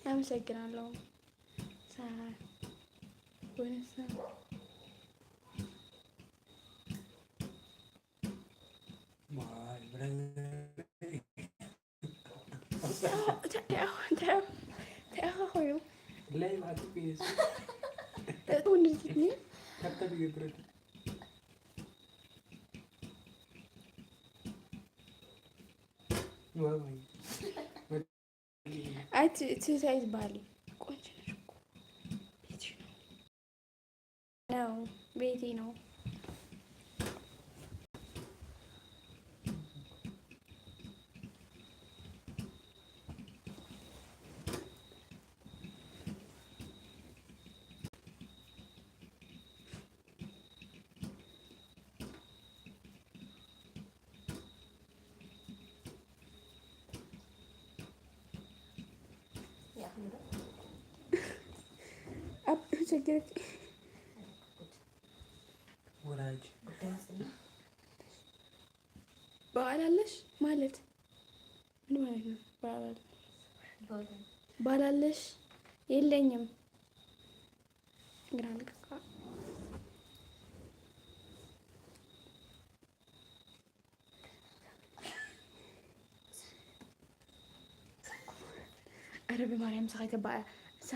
አመሰግናለሁ። ሳ ወይኔ ሳ ማይ ብረዘር እንታይ እንታይ እንታይ እንታይ ኮይኑ ላይ ማቱ ፒስ ተውንድትኒ ከብተብ ይገብረድ ዋይ እቲ እቲ እንታይ ዝበሃል እዩ? ቆንጆ ነሽ እኮ። ቤትሽ ነው። ነው፣ ቤቴ ነው። ኣብ ችግር ወላጅ ባል አለሽ ማለት ምን ማለት ነው? ባል አለ- ባል አለሽ? የለኝም። ግራ ልግባ። ኧረ ብማርያም ምሳኻ ይተባኣ እሳ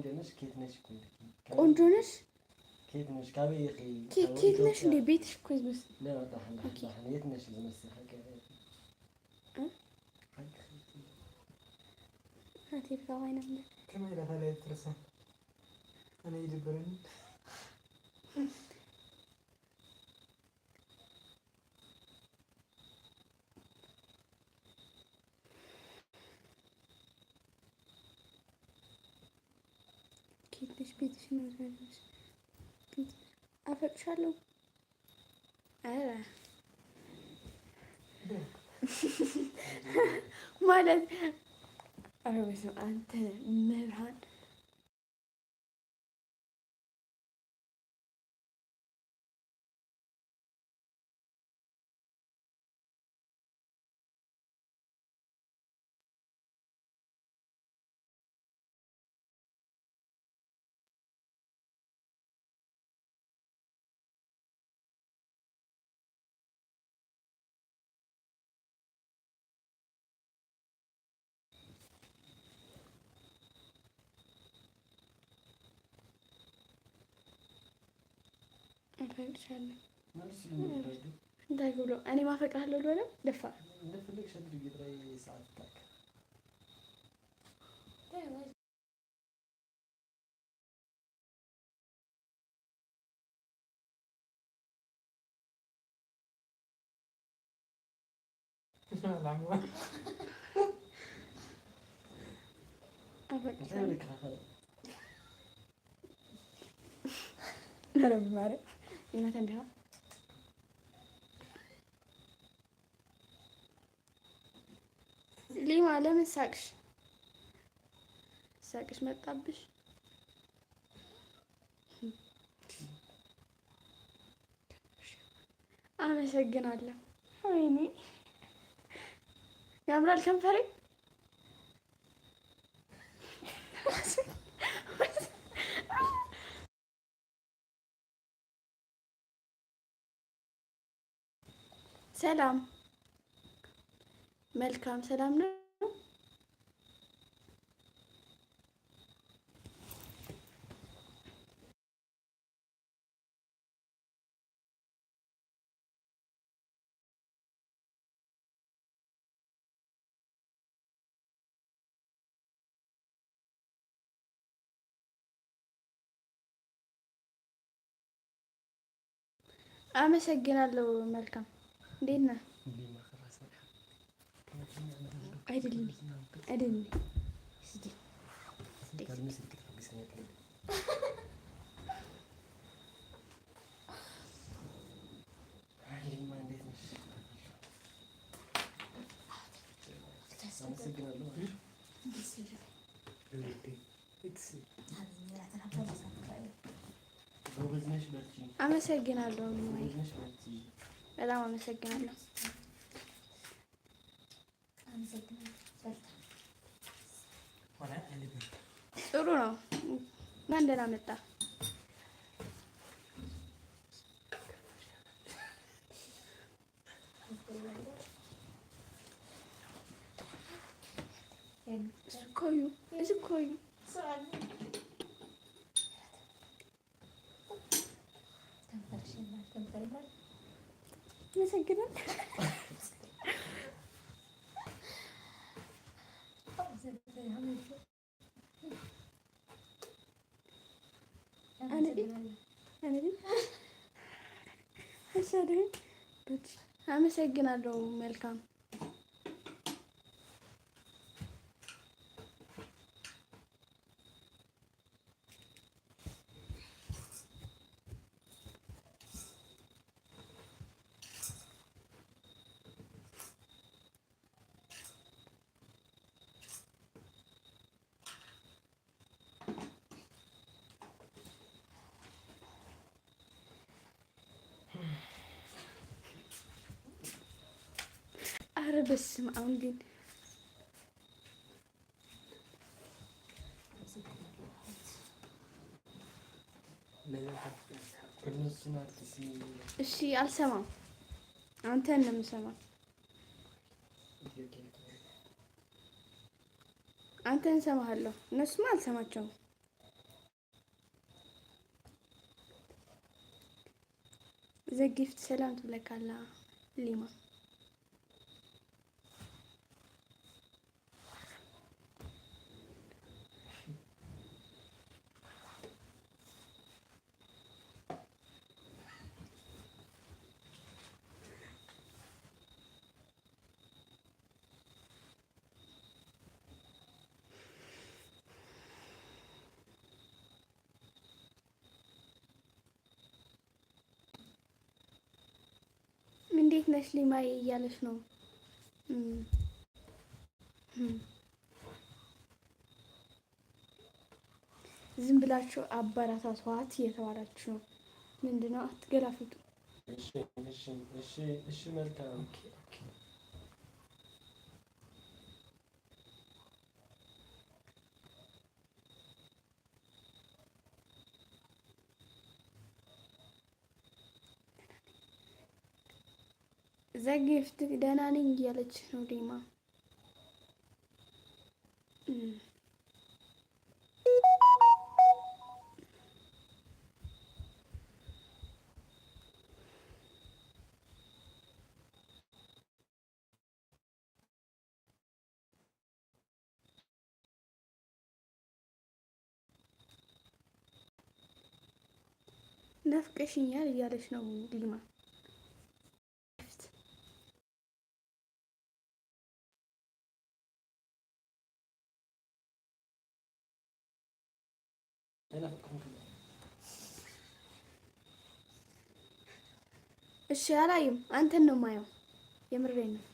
ደነሽ ኬት ነሽ እኮ ኢልኪ። ቆንጆ ነሽ? ኬት ነሽ? ካበይ ኢኺ? ኬ- ካብ ኬት ነሽ ኢትዮጵያ? እንዴ? ቤትሽ እኮ ዝመስል። لا፣ لا، دحن، دحن، ኦኬ። دحن. የት ነሽ ዝመስል? ሓቂ፣ ሓቂ። እ? ሓቂ፣ ሓቂ። ናተይ ብዛዕባ ኣይነብር። ከመይ ኢላ ታዲያ ትርሳ? ኣነ ይድብረኒ። ኬት ነሽ? ቤትሽ ነው ያለሽ? ቤት- አፈቅሻለሁ። ኧረ። ማለት፣ ኧረ በስመ አብ፣ አንተ መብርሃን። እንታይ ይልሻለሁ? መልስ ለምን ይወስዳል? እንታይ ብሎ? እኔ ማፈቅርሃለሁ ልበለው? ደፋር። እንደፈለግሽ አድርጊ፣ ጥራይ ሰዓት ይታከል። ኧረ ብማርያም ይመታ እንዲያ። ሊማ ለምን ሳቅሽ? ሳቅሽ መጣብሽ? አመሰግናለሁ። ወይኔ ያምራል ከንፈሬ። ሰላም፣ መልካም ሰላም ነው። አመሰግናለሁ። መልካም፣ እንዴት ነህ? አይደለም፣ አይደለም። እስቲ አመሰግናለሁ። በጣም አመሰግናለሁ። ጥሩ ነው። እንኳን ደህና መጣ። እሱ እኮ እዩ፣ እሱ እኮ እዩ። አመሰግናለሁ። አነዲ አነዲ እሺ፣ አደይ አመሰግናለሁ። መልካም አረ በስመ አብ ግን እሺ፣ አልሰማም። አንተን ነው የምሰማው። አንተን እሰማሃለሁ፣ እነሱማ አልሰማቸውም። ዘጊፍት ሰላም ትብለካ ኣላ ሊማ። እንዴት ነሽ ሊማዬ እያለች ነው። እም፣ እም። ዝም ብላችሁ አበረታቷት እየተባላችሁ ነው። ምንድነው? አትገላፍጡ። እሺ፣ እሺ፣ እሺ፣ እሺ፣ መልካም። ኦኬ፣ ኦኬ። ዘጊፍት ደህና ነኝ እያለች ነው ዲማ። እም። ናፍቀሽኛል እያለች ነው ዲማ። እሺ፣ አላይም። አንተን ነው ማየው። የምሬን ነው።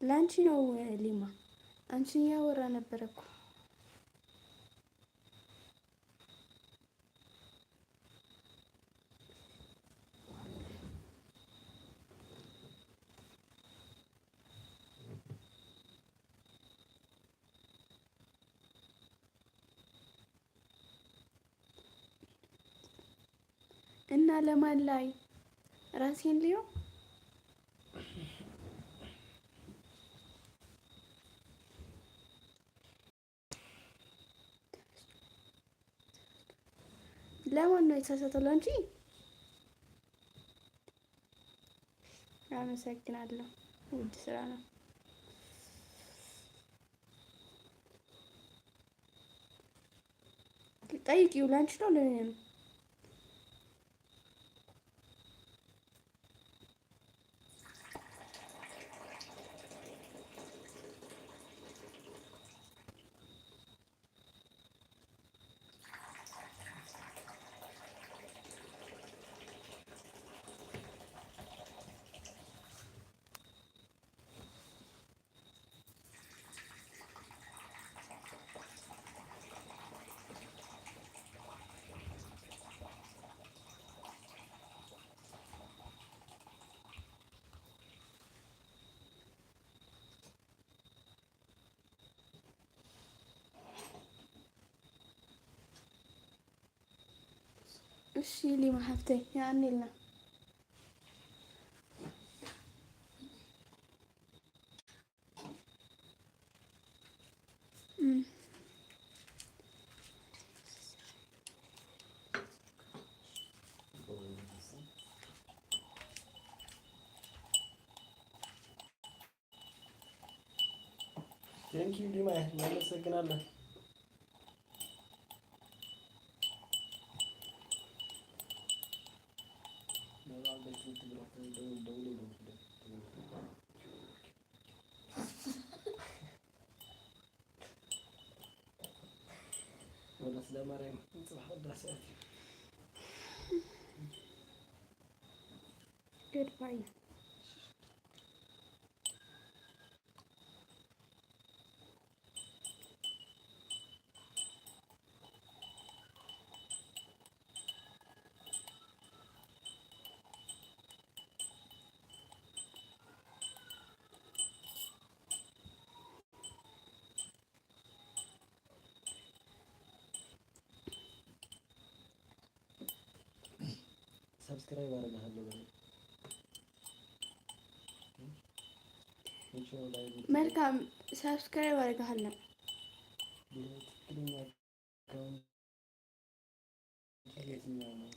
ላንቺ ነው ሊማ፣ አንቺን እያወራ ነበረ እኮ። እና ለማን ላይ ራሴን ልየው? ለማን ነው የተሳሳተው? ለአንቺ? አመሰግናለሁ። ውድ ስራ ነው። ጠይቂው፣ ለአንቺ ነው ለእኔ ነው? እሺ ሊማ ሓፍተይ፣ የቐንየልና። እም። Thank you ሊማየ፣ እናመሰግናለን። ወላ ስለ ማርያም፣ ጽባሕ ቅዳሴ ኣትዩ። Goodbye። ሳብስክራይብ ኣረጋሃለሁ በለኝ። መልካም፣ ሳብስክራይብ ኣረጋሃለሁ። ትክክለኛ አካውንት የትኛው ነው?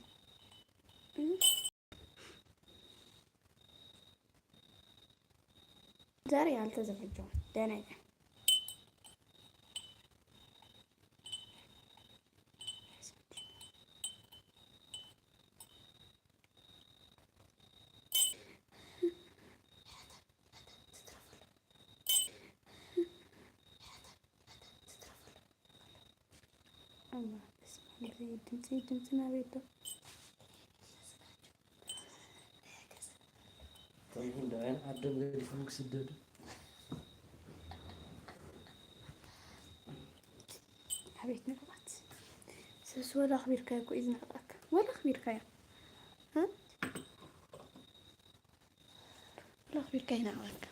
ዛሬ አልተዘጋጀሁም። ደህና ነኝ። ድምፂ ድምፂ ናበይ ኣሎ? እቶም ህንዳውያን ዓዶም ገዲፎም ክስደዱ። ኣቤት ንዕቀት። ስስ ወላ ኣኽቢርካዮ እኮ እዩ ዝንዕቐካ። ወላ ኣኽቢርካዮ። እ? ወላ ኣኽቢርካዮ ይንዕቐካ።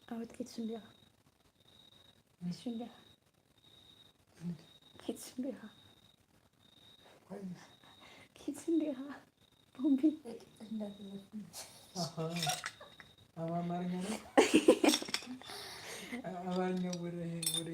ኣወት ኪትሽን ዲኻ? ኪትሽን ዲኻ? ኪትሽን ዲኻ? ኪትሽን ዲኻ? ቦምቢ። አሃ። አማ-፣ አማርኛ ነው? አማርኛ ወደ፣ ወደ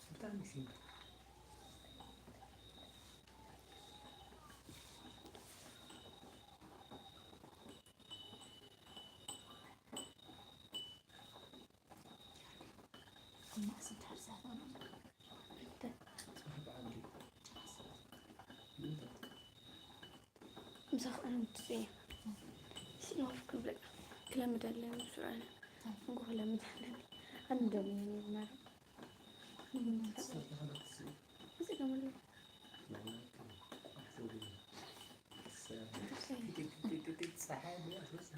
ብጣዕሚ ሲምፕል። ምሳኻ ኣነ ምትጽየ። ሲኖር ክብለካ ክለምድ ኣለኒ፣ ብስርዓት ንጎ ክለምድ ኣለኒ። ኣንዶም ይናረ እዚ ገመሉ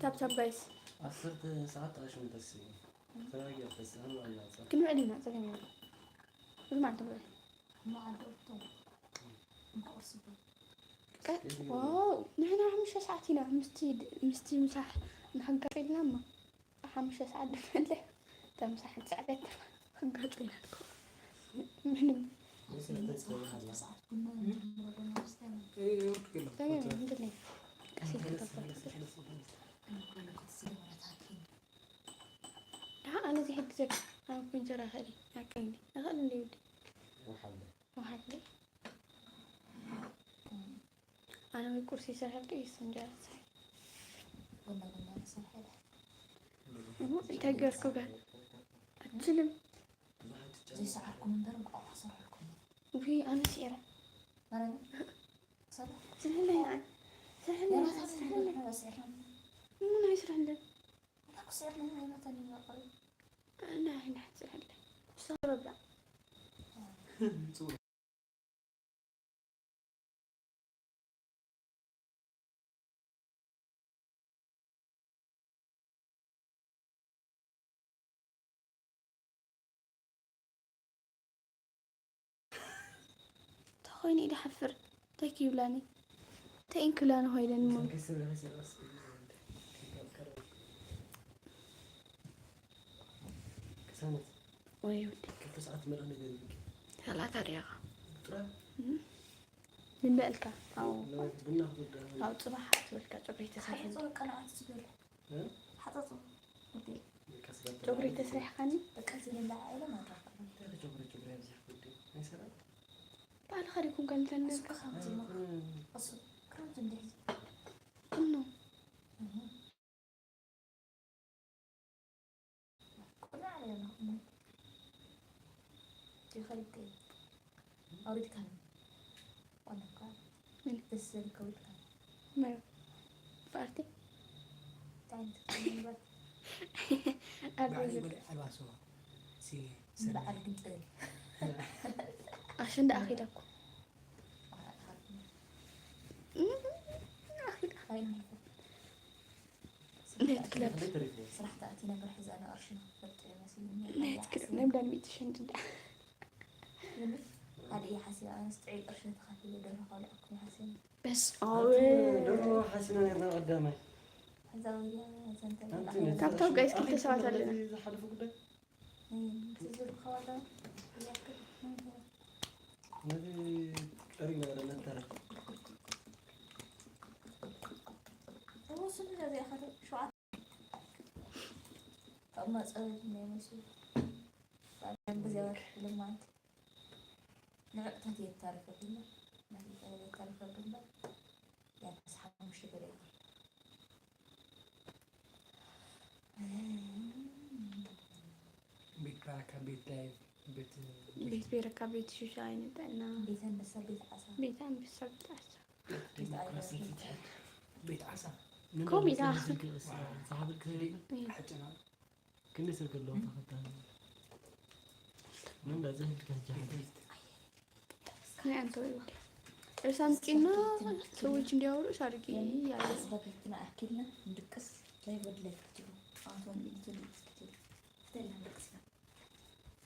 ታብታብ ጋይስ ዓሰርተ ሰዓት ኣሽም ተስኢ ተረጋጊ ተስኣን ዋላ ክንውዕል ኢና ጸገም የለን። ብዙ ማለት ነው። ቀጥ ዋው ንሕና ሓሙሽተ ሰዓት ኢና ምስቲ ምስቲ ምሳሕ ንክንጋጭ ኢልና እማ ሓሙሽተ ሰዓት ድመለ እታ ምሳሕ ትስዕበት ክጋጭ ኢና እኮ ምንም ተገቢ ምንድን እዩ ቀስ ኢልካ ተፈትሽ ደሓ ኣነ ዝሕግዘካ ኣብ ኮንጀራ ከዲ ኣቀኒ እኽእል እንደ ይብዲ ወሓለ ኣነ ወይ ቁርሲ ይሰርሐልኪ ወይስ እንጀራ ትሰርሒ? እንታይ ገርኩ ጋር ኣትችልም። ዘይሰዓርኩም እምበር እንቋቑሖ ሰራሕኩም። ውይ ኣነ ስዒረ። ማርያም ሰላ ስርሕለይ ንዓይ ስርሕለይ ንዓይ ስርሕለይ። ረሲዕኩም። ምን ኣይስርሕለይ። እንታይ ክስዕር ነው? ኣይመተን ይመቀሉ። ናይ ናይ ስርሕለይ። ሰረብላ። ተኾይኑ ኢደ ሓፍር እንታይ ክይብላኒ እንታይ ኢንክብላኒ ኮይደን እሞ ቅሳነት ወይ ወዲ ክልተ ሰዓት መልኣ ነገር ይብልኪ ሰላታ ደቂቃ ጥራይ ንበልካ ኣው ቡና ክትወዳ ኣብ ጽባሕ ኣትበልካ ጨጉሪ ተሰርሐ ሓጽጽ ቀናዓት ዝገር እ? ሓጽጽ ወዲ ጨጉሪ ተሰሪሕካኒ በቃ ዝብላዕ ኢለ ማድረግ ጨጉሪ ጨጉሪ ኣብዚሕ ወዲ ናይ ሰላም ባዕልኻ ዲኩም ከምተነ እሱ ከምዚ እሱ ክረምቲ እንዲሕ እኖ ቁናዕ ኣለና ይኸይድ ከይ ኣውሪድካኒ ዋናካ ደስ ዘልካ ኣውሪድካኒ መን ፓርቲ እንታይ ዓይነት ክትብል ኣብ ባዕለይ በለ ኣልባሶ ሲ በዓል ግንጥል ኣሸንዳ ኣኺለኩ ኣኺለ ናይት ክለብ ስራሕ ተኣቲ ነበር ሕዚ ኣነ ቅርሺ ንክፈልጥ እዩ መሲሉኒ ናይት ክለብ ናይ ብላን ሚእቲ ሸንድዳ ሓደ እየ ሓሲበ ኣነስ ጥዑይ ቅርሺ ተኸፊለ ደርሆ ከብልዐኩም ሓሲበ በስ ደርሆ ሓሲና ነርና ቀዳማይ ሕዛ ወያ ዘንተ ካብቶም ጋይስ ክልተ ሰባት ኣለና ዝሓለፈ ጉዳይ ትዝርብ ከዋለ ነዚ ቀሪብ ነበረ መተረ እወስኑ ነዚኣ ሸውዓተ ካብ ማፀበል ናይ መስሉ ብዚያወት ልማንት ንዕቅታት የታርፈብና የታርፈብና ያንተስ ሓሙሽተ ገለ ቤት ባራካ ቤት ዳይቭ ቤት ቤት ቤረካ ቤት ሹሻ ኣይንጠና ቤት ኣንበሳ ቤት ዓሳ ቤት ኣንበሳ ቤት ዓሳ ዲሞክራሲ ፍትሕን ቤት ዓሳ ከምኡ ኢላ ዝሓብር ክዘይለ ሕጨና ክንደይ ሰብ ከለዎ ተኸታተል ምን ዳዘ ህልካ ጃ ናይ ኣንተ ወይ ወዲ ርዕስ ኣምጪና ሰዎች እንዲያወሩ ሻርጊ ያለ ስበክትና ኣኪልና ንድቅስ ላይ ወድ ላይ ክትሉ ኣቶም ኢንትን ክትሉ ስተላ ንድቅስና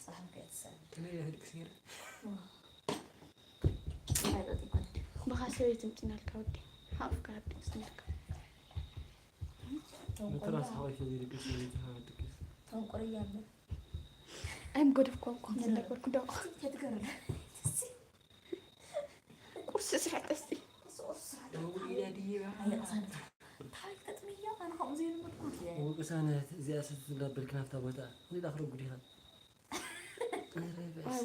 ጻሕም ከየትሰል ከመይ ኢለ ክድቅስ ነይረ ኣይጠጥ ይኮን ብኻ ሰበይቲ ምጭናልካ ወዲ ሓፍካ ድቅስ ነርካ መተራስ ሓዋይ ከዘይድቅስ ዘይተሃ ድቅስ ተንቆርያ ኣሎ ኣይም ጎደፍኳም ኳ ተነገርኩ ዶ ከትገርም ቁርሲ ስሕተስቲ ቁርሲ ቁርሲ ስራሕ ደው ኢለ ድይባ ኣየቕሳን ታሪክ ተጥምያ ኣነ ከምኡ ዘይልመድኩ እየ ውቅሳነት እዚኣ ሰትት እንዳበልክ ናብታ ቦታ ንዳ ክረጉድ ኢኻ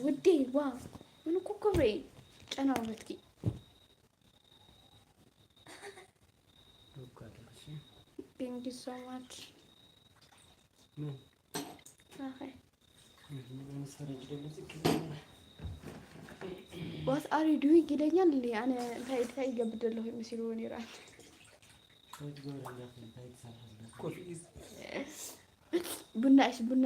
ውዴ ዋ ምን እኮ ክብረይ ጨና ውበትኪ ዱኳለሽ thank you so much ምን okay ምስፈረጅ ደለዚ what are you doing ይለኛል እንዴ ኣነ እንታይ እንታይ ይገብር ዘለኹ መሲልዎ ነይሩ ከትገበረ እንዳክ እንታይ ትሰርሐ ኣለካ ኮፊ ኢዝ ቡና እሺ ቡና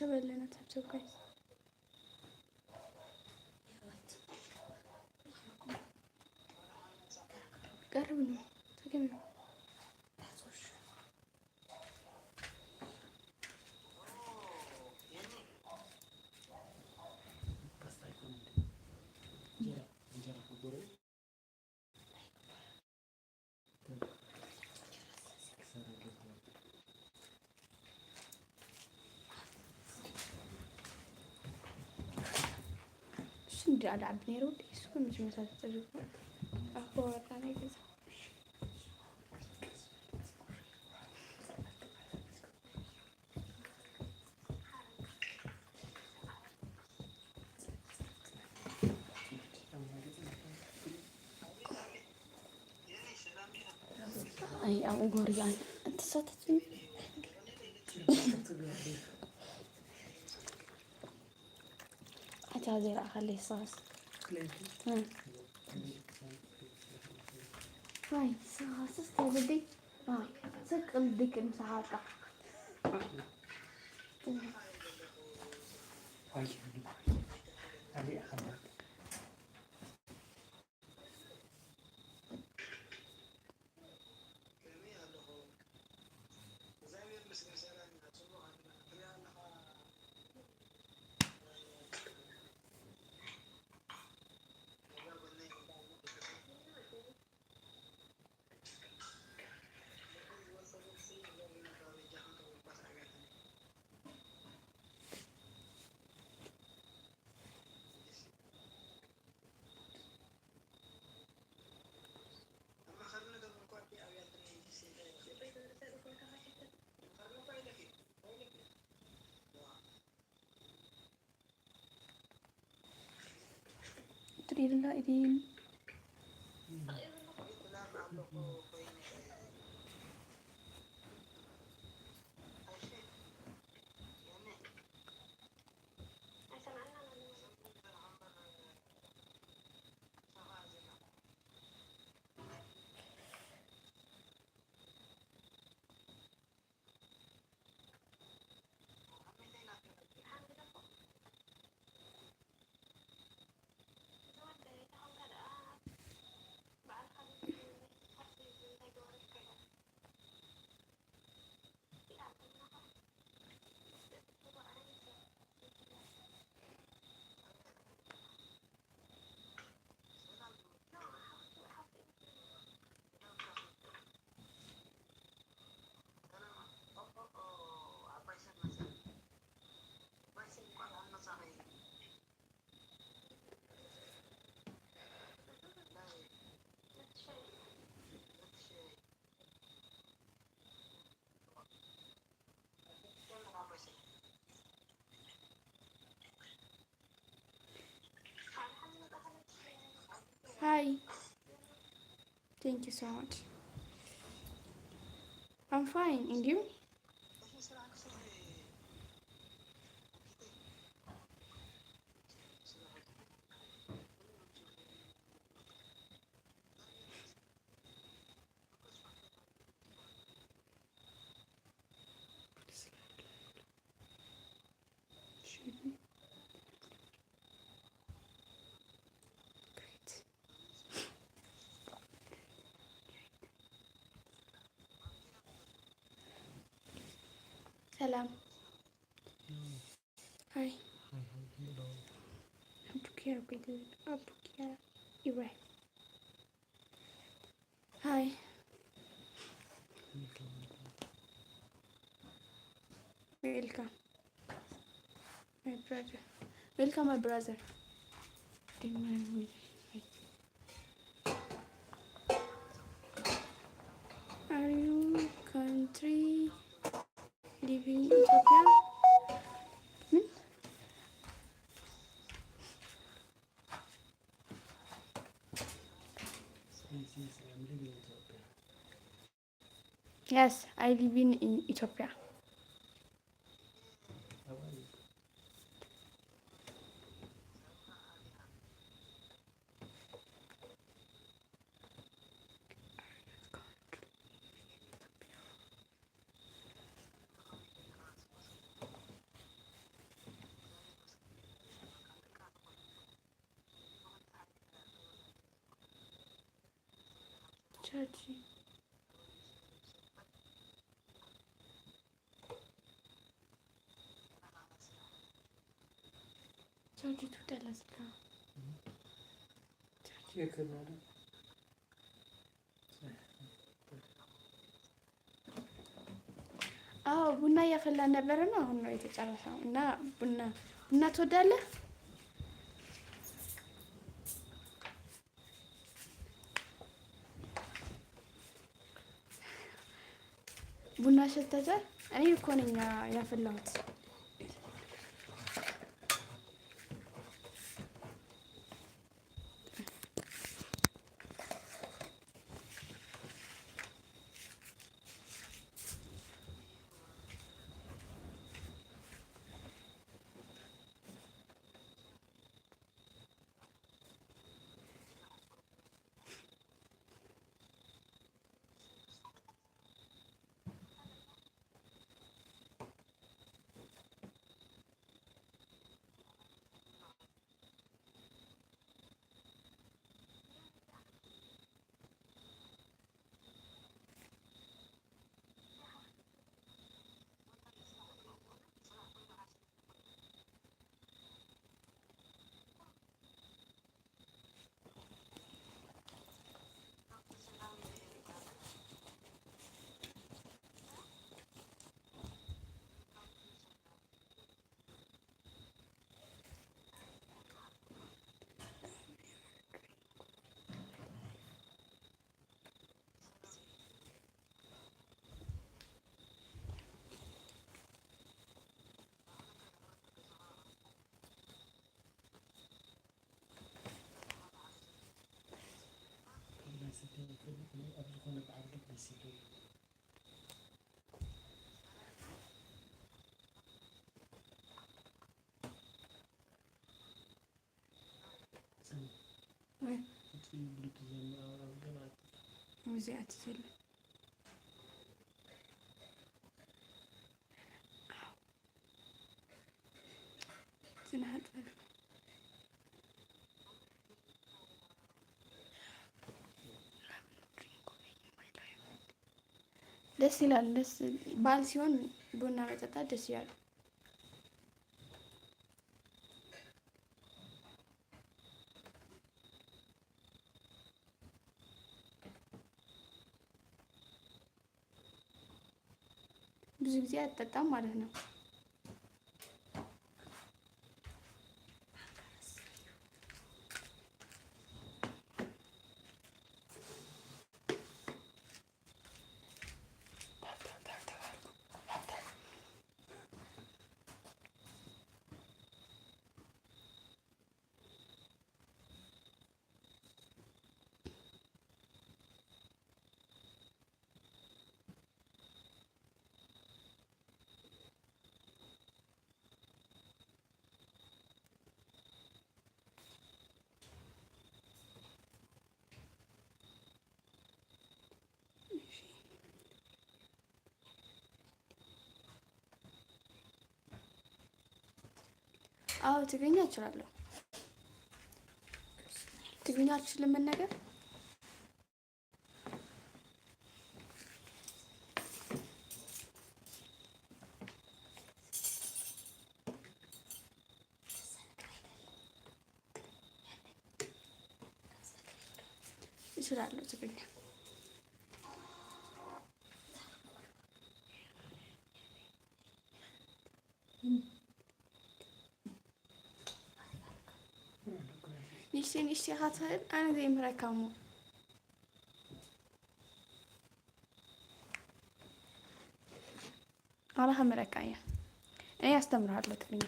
ተበለና ታብታብ ጋይስ። ቀርብ ነው ተገቢ ነው። እሱ እንዲ ኣልዓቢ ነይሩ ወዲ እሱ መጀመርታ ተጸሪፉ ኣፈወራ ናይ ገዛ ኣይ ኣብኡ ጎርያ ኣንተሳተፍኒ ኣታ ዘይረኣኻለይ ስኻስ ኣይ ስኻስስ ተወለደይ ስቅል ድቅን ሰሓቃ ትሪድላ ኢዲን Hi. Thank you so much. I'm fine, and you? ሰላም። ሃይ። ኣቡኪያ ቤት ኣቡኪያ ኢብራሂም። ሃይ። ዌልካም። My brother. Welcome, my brother. Are you country living Ethiopia? Hmm? Yes, yes, I'm living in Ethiopia. Yes, I live in, in Ethiopia. ቻርጅ ቻርጅ ትውዳላ ስልካ። ቻርጅ የከናለ። አዎ፣ ቡና እያፈላን ነበረ ነው። አሁን ነው የተጨረሰው። እና ቡና፣ ቡና ትወዳለህ? ቡና ሸተተ። እኔ እኮ ነኝ ያ-፣ ያፈላሁት። እዚኣ ትዘለ። ዝናሃፀ ደስ ይላል። ደስ፣ በዓል ሲሆን ቡና መጠጣት ደስ ይላል። ብዙ ጊዜ አትጠጣም ማለት ነው። አዎ፣ ትግርኛ እችላለሁ። ትግርኛ አልችልም መናገር። እችላለሁ ትግርኛ። ንእሽተይ ንእሽተይ ኢኻ ትኽእል፣ ኣነ ዘይምህረካ እሞ። ኣነ ከምህረካ እየ። እኔ ኣስተምርሃለሁ ትግርኛ።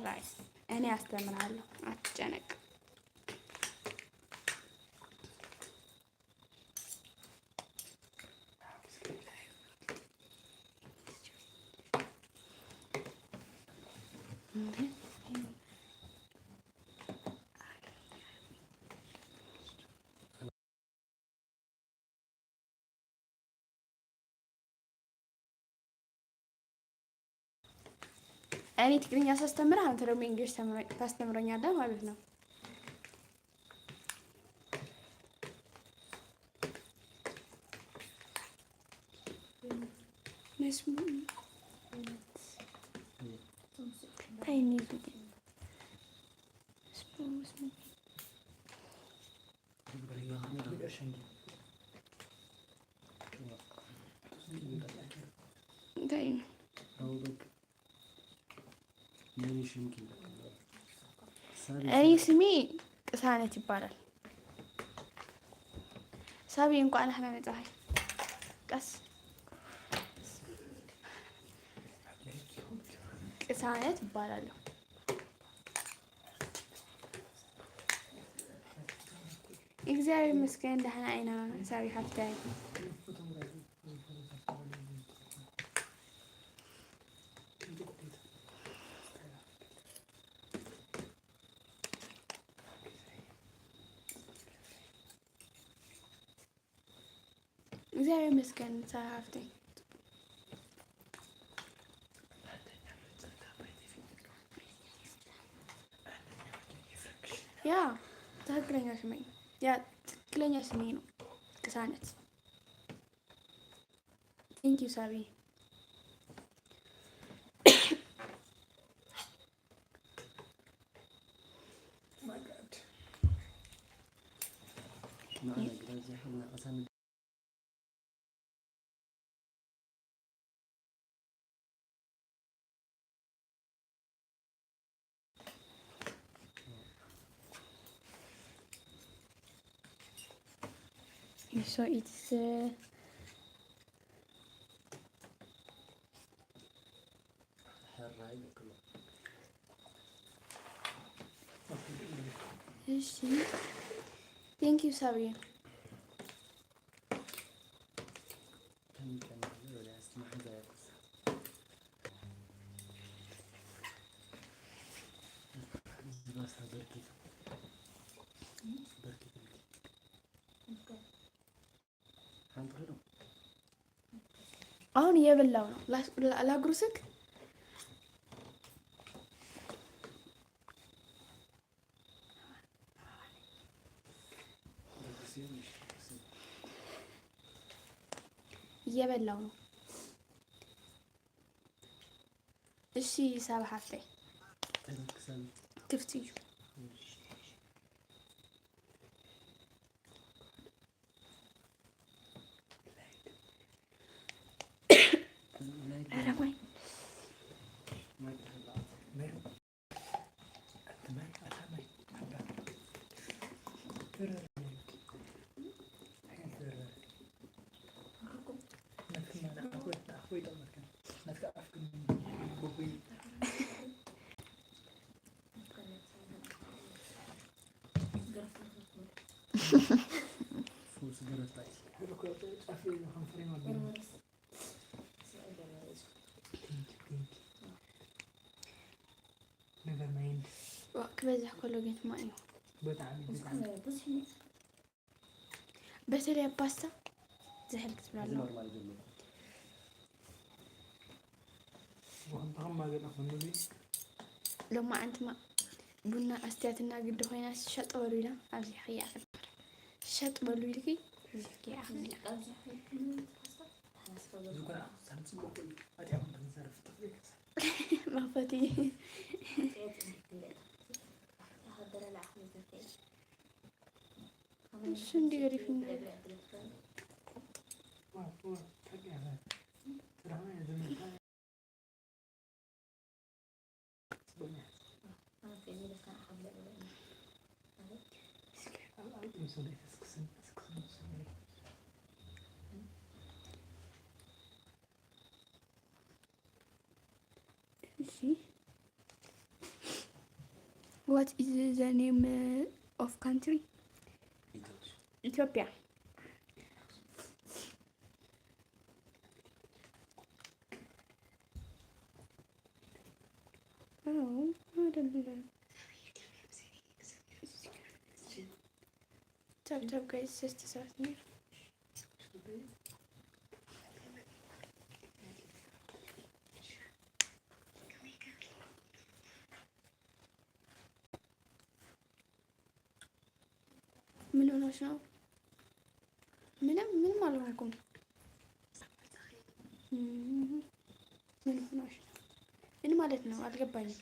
ራይ እኔ አስተምራለሁ፣ አትጨነቅ። እኔ ትግርኛ ሳስተምር፣ አንተ ደግሞ እንግሊሽ ተምረ-፣ ታስተምረኛለህ ማለት ነው። መስሙ-፣ ታይ ኒዙ? እንታይ እዩ? እኔ ስሜ ቅሳነት ይባላል። ሳቢ፣ እንኳን ደህና መጣህ። ቀስ። ቅሳነት እባላለሁ። እግዚኣብሔር ይመስገን፣ ደህና ኢና። ሳቢ ሓፍታይ። እግዚኣብሔር ይመስገን፣ ሳቢ ሓፍተይ። ያ፣ ትክክለኛ ስመይ። ያ፣ ትክክለኛ ስሜ ነው። ቅሳነት። Thank you፣ ሳቢ። My God። So it's, uh, እሺ። Thank you፣ ሳብየ። አሁን እየበላው ነው። ላ-፣ ላ-፣ ላጉርስክ። እየበላው ነው። እሺ፣ ሳባ ሓፍተይ። ክፍት እዩ። ኧረ ማይ። ዋ፣ ክበዝሕ ከሎ ግን ሕማቕ እዩ። ብጣዕሚ፣ ብጣዕሚ። በተለይ ኣብ ፓስታ ዝሕል ክትብል ኣለዋ። ሎማዓንቲ ማ ቡና ኣስትያትና ግዲ ኮይና ሸጥ በሉ ኢላ ኣብዚ ሕያ ክትብል። ሸጥ በሉ ኢልኪ እዚ ሕያ ክትብል። መኽፈቲ። እሱ እንዲህ ገሪፍ ነው። እሺ። What is the name of country? ኢትዮጵያ። Oh, አይደለም። ታብታብ ጋይስ፣ ሶስት ሰዓት ነው። ምን ሆነሽ ነው? ምንም፣ ምንም አልሆንኩም። ምን ሆነሽ ነው? ምን ማለት ነው? አልገባኝም።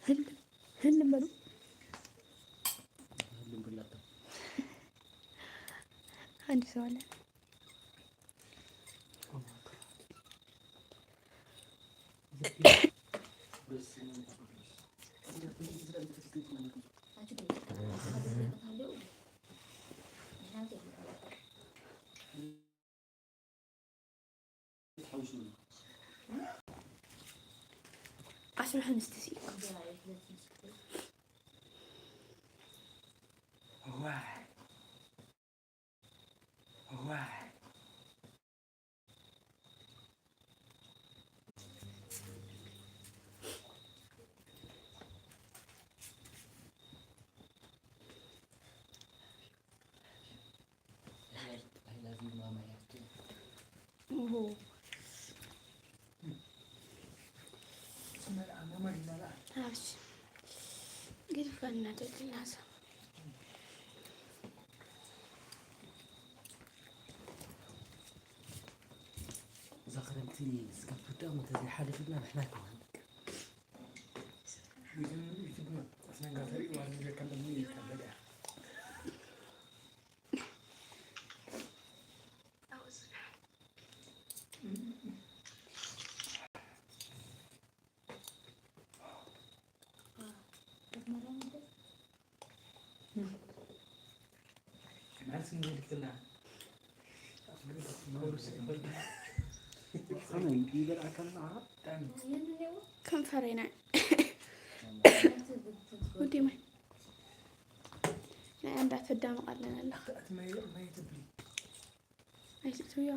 ህልም፣ ህልም በሉ። አንድ ሰው አለ። ኣስርሑ ንስቲ ሲ። ዋይ። ዋይ። I love you, mama. ኦሆ። እሺ። እንግዲህ ከእናቶች እናሳ እዛ ክረምቲ እስካብ ትውዳእ እንተዘይሓለፈትና ንሕና ከማን በቃ። ከንፈረይ ናይ ወዲ ማይ ናይ ኣንዳ ተዳምቕ ኣለና ኣለኻ። ኣይትእትውዮ።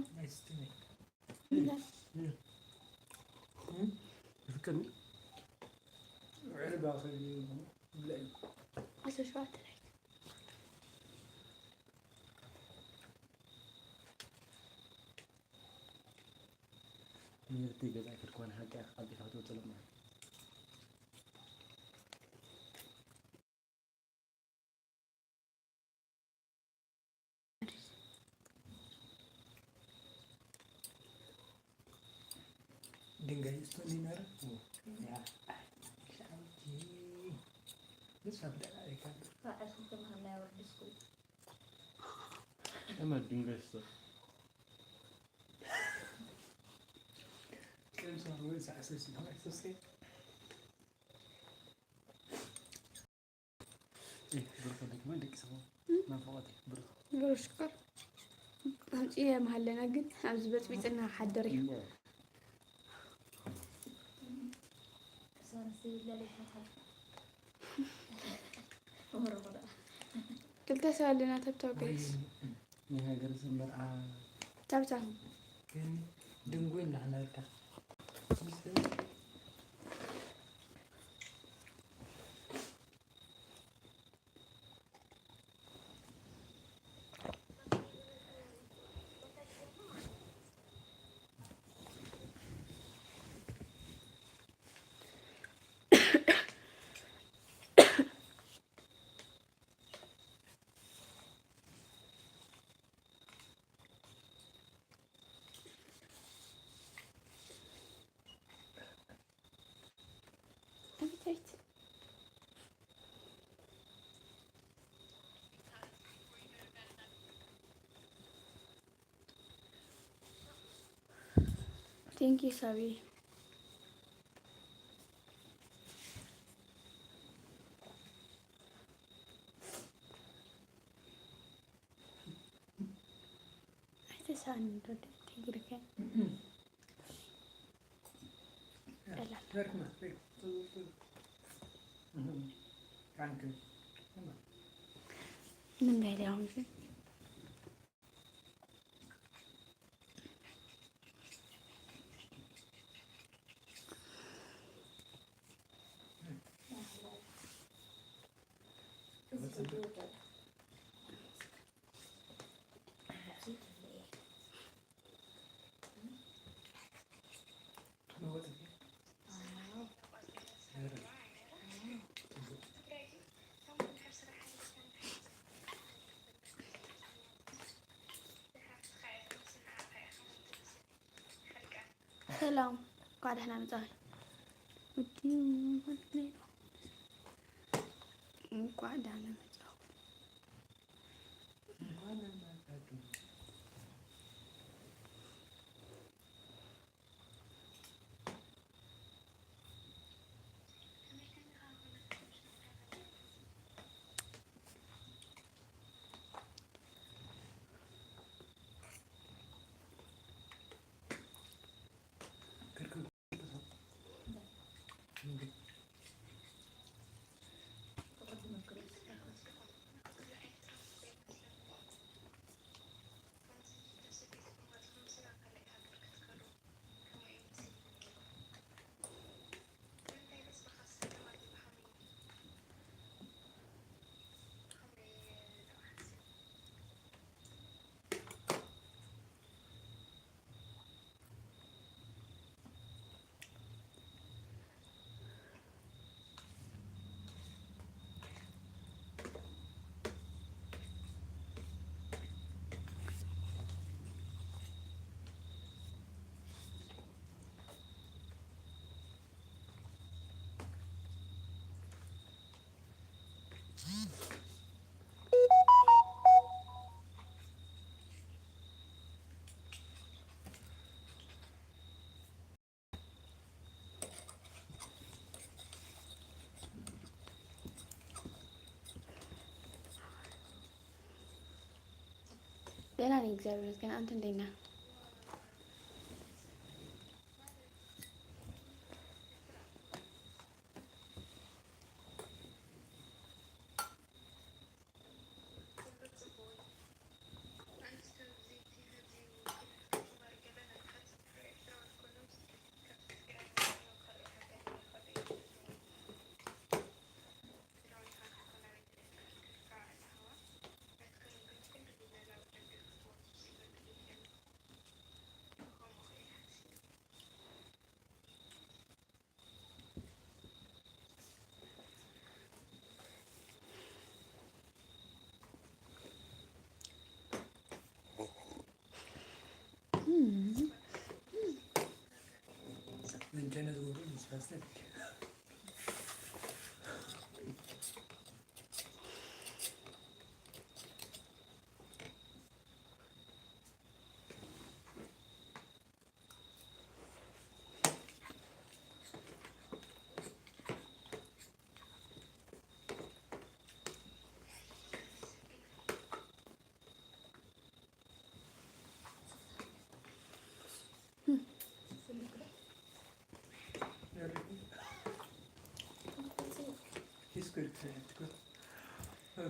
ዓሰርተ ሸውዓተ ናይ ምህርቲ ገዛ ክድኮን ሓቂ ኣልጢፋ ትወፅእ ማለት። ድንጋይ ስቶን ይመረ ያ ንሳ ብደቃ ይካል ኣዕርኩ ከመሃላ ያወርድስኩ። እመ ድንጋይ ስቶን ቅም ሰው ወይ ሳዕሰ ሲሆን ሰስከ ብሩኽ ሽኮር ኣምፅኤ ምሃለና ግን ኣብዚ በፅቢፅና ሓደር እዩ። ክልተ ሰብ ኣለና። ተብታው ጋይስ። ናይ ሃገር ሰብ መርዓ ታብታ። ግን ድንጉይ እንዳሕነርካ። Thank you, Sabi. ኣይተሳእንን ዶ ትግርኛ? ምን በል ያው እንጂ። ሰላም፣ እንኳዕ ደህና መጻኺ። ውዲ፣ እንኳዕ ደህና መጻኹ። ደህና ነኝ፣ እግዚአብሔር ይመስገን። አንተ እንዴት ነህ?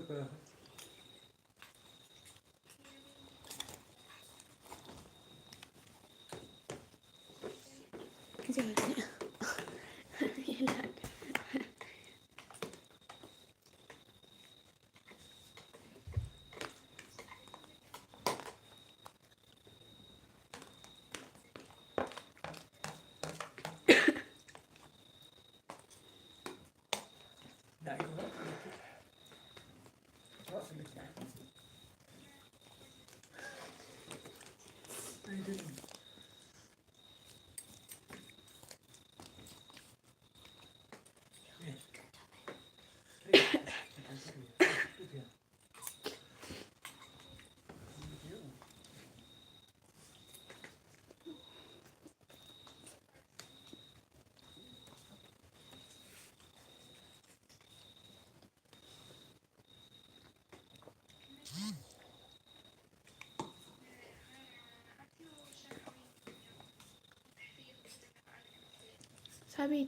ሳቢ፣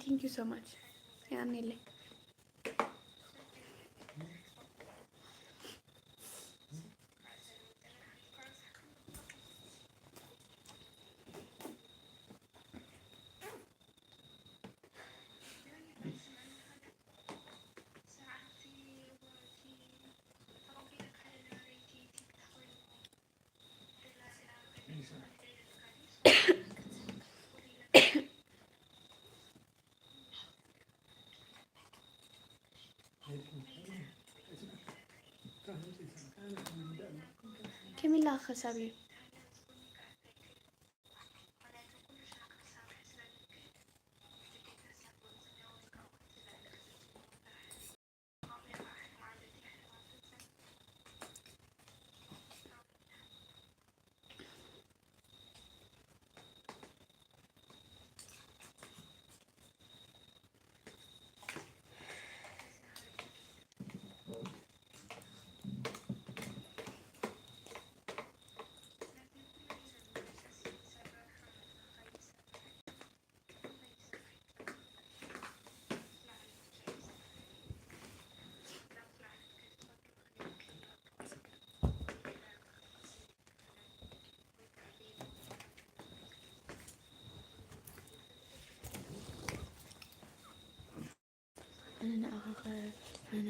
thank you so much። ያኔለይ። ከሚላ ክሳብ እዩ። ኣነ ንኣኻ ኸ-፣ ኣነ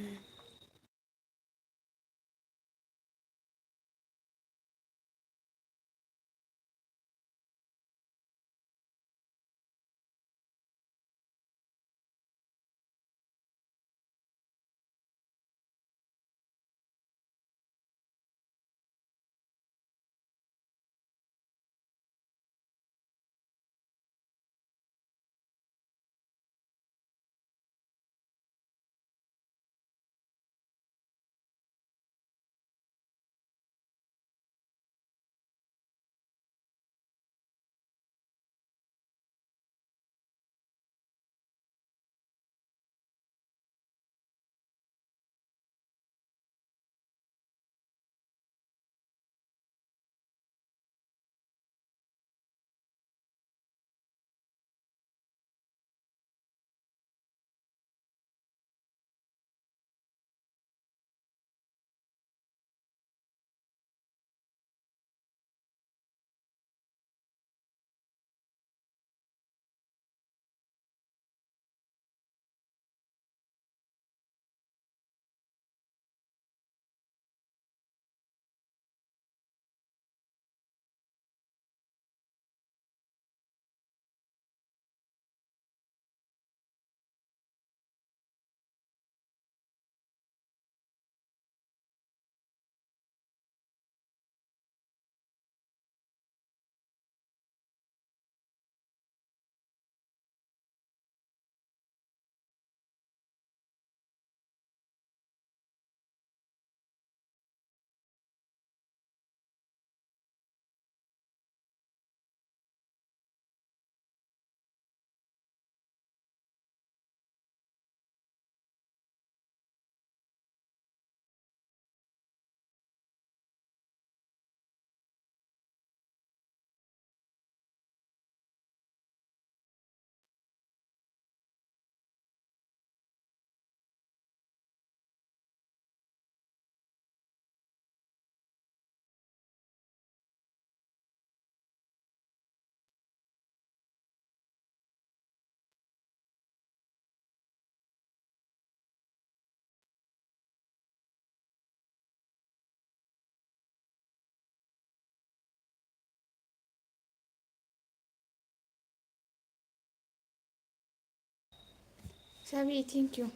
ሳቢ፣ thank you።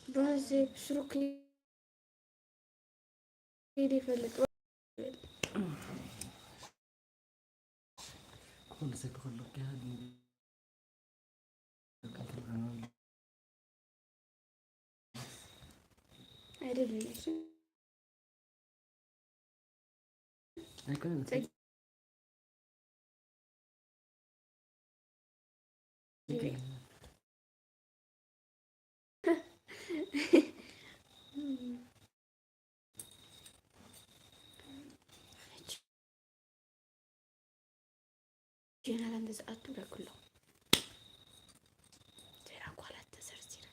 በዚ ብስሩ ከይድ ይፈልጥ። ክኾነ ሰብ ክኸለኩ ኣይደለም። ኣይኮነን። ጀነራል እንደ ዝኣቱ ረክሎ ዜና ኳላት ተዘርዚረ።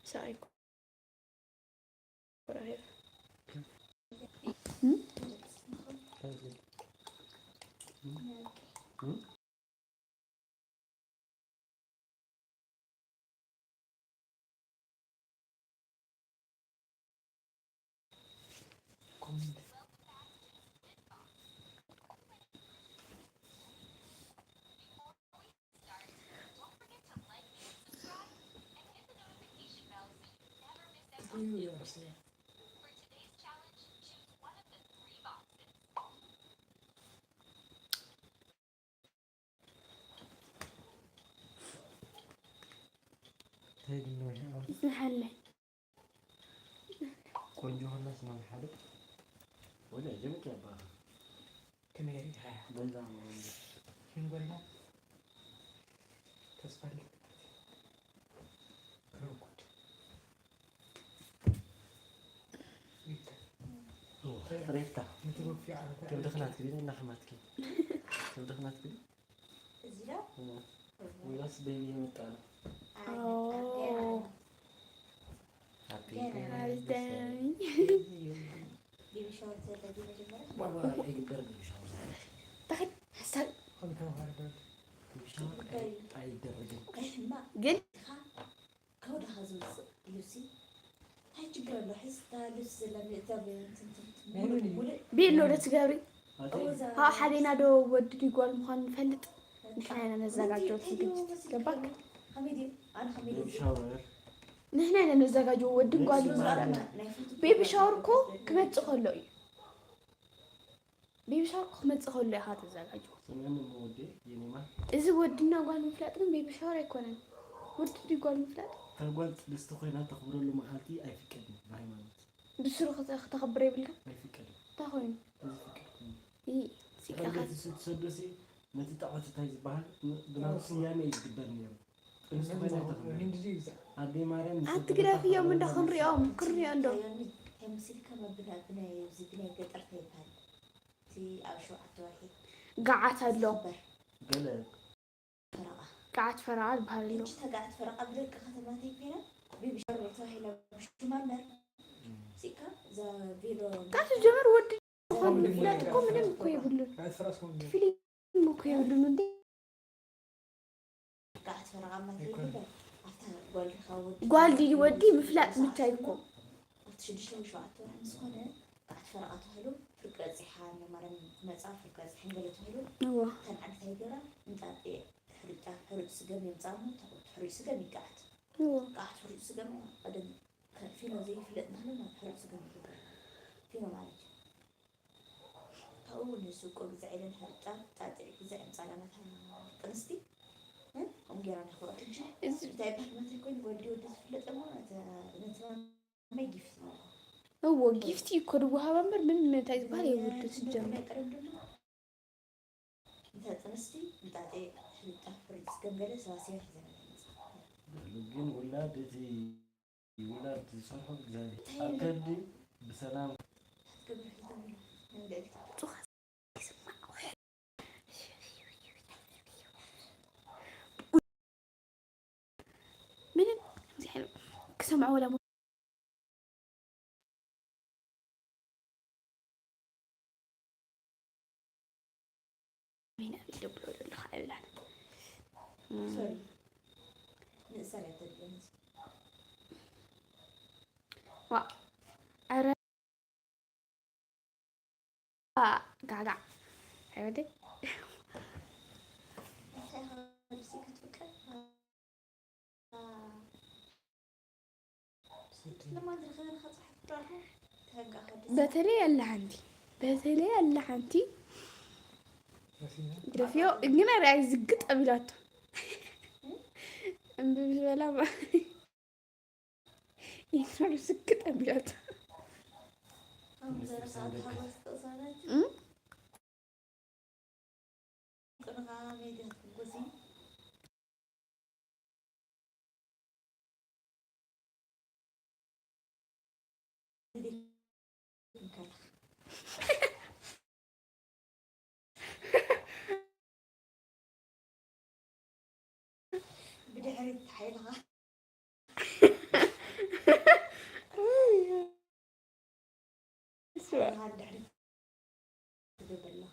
ሰኣይኩ። እንታይ ግን ነዊሕ ይኣኽል? ይስምሓለይ። ቆንጆ ኾናስ ነዊሕ ሓደ። ወደ ጀምክ ያባ። ከመይ ሪኢኻ? በዛ ነው። ሽንጎሪና ተስፋ ኣለኝ። ረጉድ። ሪታ። ኦ፣ ሪታ። ምትጎፊ ዓረፋ። ከም ድኽናት ግዲ፣ እናኸማትኪ። ከም ድኽናት ግዲ። እዚኣ? እ። ወይላስ ቤቢ የመጣ ነው? ኣይ፣ ኦ። ኣይ፣ ኣይ። ሃፒ ገና። በርዝደይ። ቤቢ ሻወር ዘለ ድዩ መጀመርያ? ዋው፣ ዋው፣ ኣይግበርን ቤቢ ሻወር። ተኸድ፣ ሓሳብ። ከምተባህለ በል። ቤቢ ሻወር ኣይ-፣ ኣይደረግን። ኣይ፣ ሕማቕ። ግን ኢኻ። ከወዳኻ ዝመጽእ ልብሲ እንታይ ችግር ኣሎ? ሕዚ እታ ልብሲ ዘላ እታ ብ-፣ እንትን፣ እንትን፣ እንትን፣ ናይ መን እዩ? ሙሉእ፣ ሙሉእ። ቤሎ ዶ ትገብሪ? ኣቲ? እወ፣ እዛ ሃ፣ ሓዴና ዶ ወዲ ድዩ ጓል ምዃኑ ንፈልጥ? ንሕና ኢና ነዘጋጀው እቲ ዝግጅት። ገባክ? ከመይ ድዩ? ኣነ ከመይ ድዩ? ቤቢ ሻወር። ንሕና ኢና ነዘጋጀው ወዲ ጓል እዩ ዝረኣና። ናይ ፎቶ ቤቢ ሻወር እኮ ክመጽእ ከሎ እዩ። ቤቢ ሻወር ክመጽእ ከሎ ኢኻ ተዘጋጅዎ። ስምዕኒ እሞ ወዲ፣ የኔ ማር። እዚ ወድና ጓል ምፍላጥ ግን ቤቢ ሻወር ኣይኮነን። ወዲ ድዩ ጓል ምፍላጥ? እታ ጓል ጥልስቲ ኮይና ተኽብረሉ መዓልቲ ኣይፍቀድን ብሃይማኖት። ብስሩ ክተ-፣ ክተኽብር የብልካ? ኣይፍቀድን። እንታይ ኮይኑ? እዚ ፍቅድ ኮይኑ። ይህ ሲቃኻት። ተኸልገቲ ስትሰዶሲ ነቲ ጣዖት እንታይ ዝበሃል ን-፣ ብናቱ ስያሜ እዩ ዝግበር ነይሩ። ጥልስቲ ኮይና ኣይተኽብርን። ኣደይ ማርያም ምስ ኣትግደፍዮም እንዳ ክንሪኦም፣ ክንሪኦ እንዶ። እንታይ መሲልካ መብና-፣ ብናይ፣ ኣብዚ ብናይ ገጠር እንታይ ይበሃል? እቲ ኣብ ሸውዓተ ወርሒ ገዓት ኣሎ። ዝኽበር። ገለ ፈረቓ። ገዓት ፈረቓ ዝበሃል ኣሎ። ሕጂ እታ ገዓት ፈረቓ ብደቂ ከተማ እንታይ ኮይና? ቤቢ ሻወር ተባሂላ ብሽማ እምበር። እም። ሲካ እዛ ቬሎ እንታይ ትጀመር ወዲ ዝኾን ምፍላጥ እኮ ምንም እኮ የብሉን። ገዓት ፈረቓ እስከ ፊሊም እኮ የብሉን እንዴ። ገዓት ፈረቓ ማለት ኣይኮነን። የብሉን። ኣብታ ጓል ዲኻ ወዲ? ጓል ድዩ ወዲ ምፍላጥ ብቻ ይኮ። ኣብቲ ሽዱሽተ ወይ ሸውዓተ ወርሒ ምስ ኮነ፣ ገዓት ፈረቓ ተባሂሉ፣ ፍርቂ በጺሓ፣ ንማርያም ክመጻ ፍርቂ በጺሐን ገለ ተባሂሉ፣ እዋ። እተን ዓዲ እንታይ ይገብራ? እንጣጢዕ፣ ሕሩጫ፣ ሕሩጭ ስገም የምጻ እሞ፣ ተሕ-፣ ሕሩጭ ስገም ይገዓት። እዋ። ገዓት ሕሩጭ ስገም ቀደም ከ-፣ ፊኖ ዘይፍለጥ እንተሎ፣ ናብ ሕሩጭ ስገም ይገብራ። ፊኖ ማለት እዩ። ካብኡ ንሱቆ ግዛዕ ኢለን ሕርጫ ጣጢዕ ግዛዕ የምጻላ ነታ ቅንስቲ። እ? ከምኡ ጌራ ንኽብራ ሕጂ እዚ እንታይ ይበሃል መትሪ ኮይኑ ወዲ ወዲ ዝፍለጥ እሞ ነተ-፣ ነቲ እዎ ጊፍቲ እኮ ድወሃባ እምበር ምን እንታይ ዝበሃል የብሉ። ሲጀመር እንተ ጥንስቲ ብጣጤ ሕልጣፍ ፍርድ ስገምገለ ሰባስያ ሒዘና ይመጽእ። ግን ውላድ እቲ ውላድ ዝሰርሖ እግዚኣብሔር ኣብ ከዲ ብሰላም ክትገብር ሒዘና ይመጽእ። ምንም ከምዚ ዓይነት ክሰምዖ ወላ ሚና ኢለ ብሎ ዘለኹ ኣይብላን። ሶሪ። ንእሰር እያ ተድልየኒ። ዋ፣ ኧረ ጋጋ። ኣይወደይ። በተለይ ኣላ ሓንቲ፣ በተለይ ኣላ ሓንቲ ግደፍዮ። ግን ርኣይ ዝግጥ ኣቢላቶ። እምቢ ምስ በላ ማ-፣ ይኖር ዝግጥ ኣቢላቶ። እም? ብድሕሪት ሓይልኻ ስማ። ሓይልኻ ድሕሪት ትገብር ኣለኻ።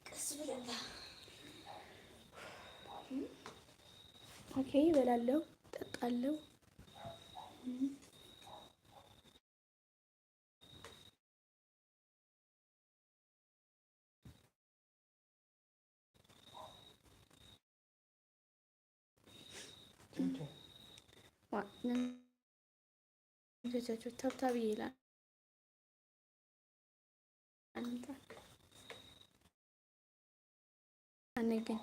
ቀስ በል እንዳ። ኦኬ፣ ይበላለሁ፣ ጠጣለሁ። ዋ፣ ነ-፣ ቻቻ፣ ቻቻ፣ ታብታብ ይላል። ኣንታ። ኣነ ግን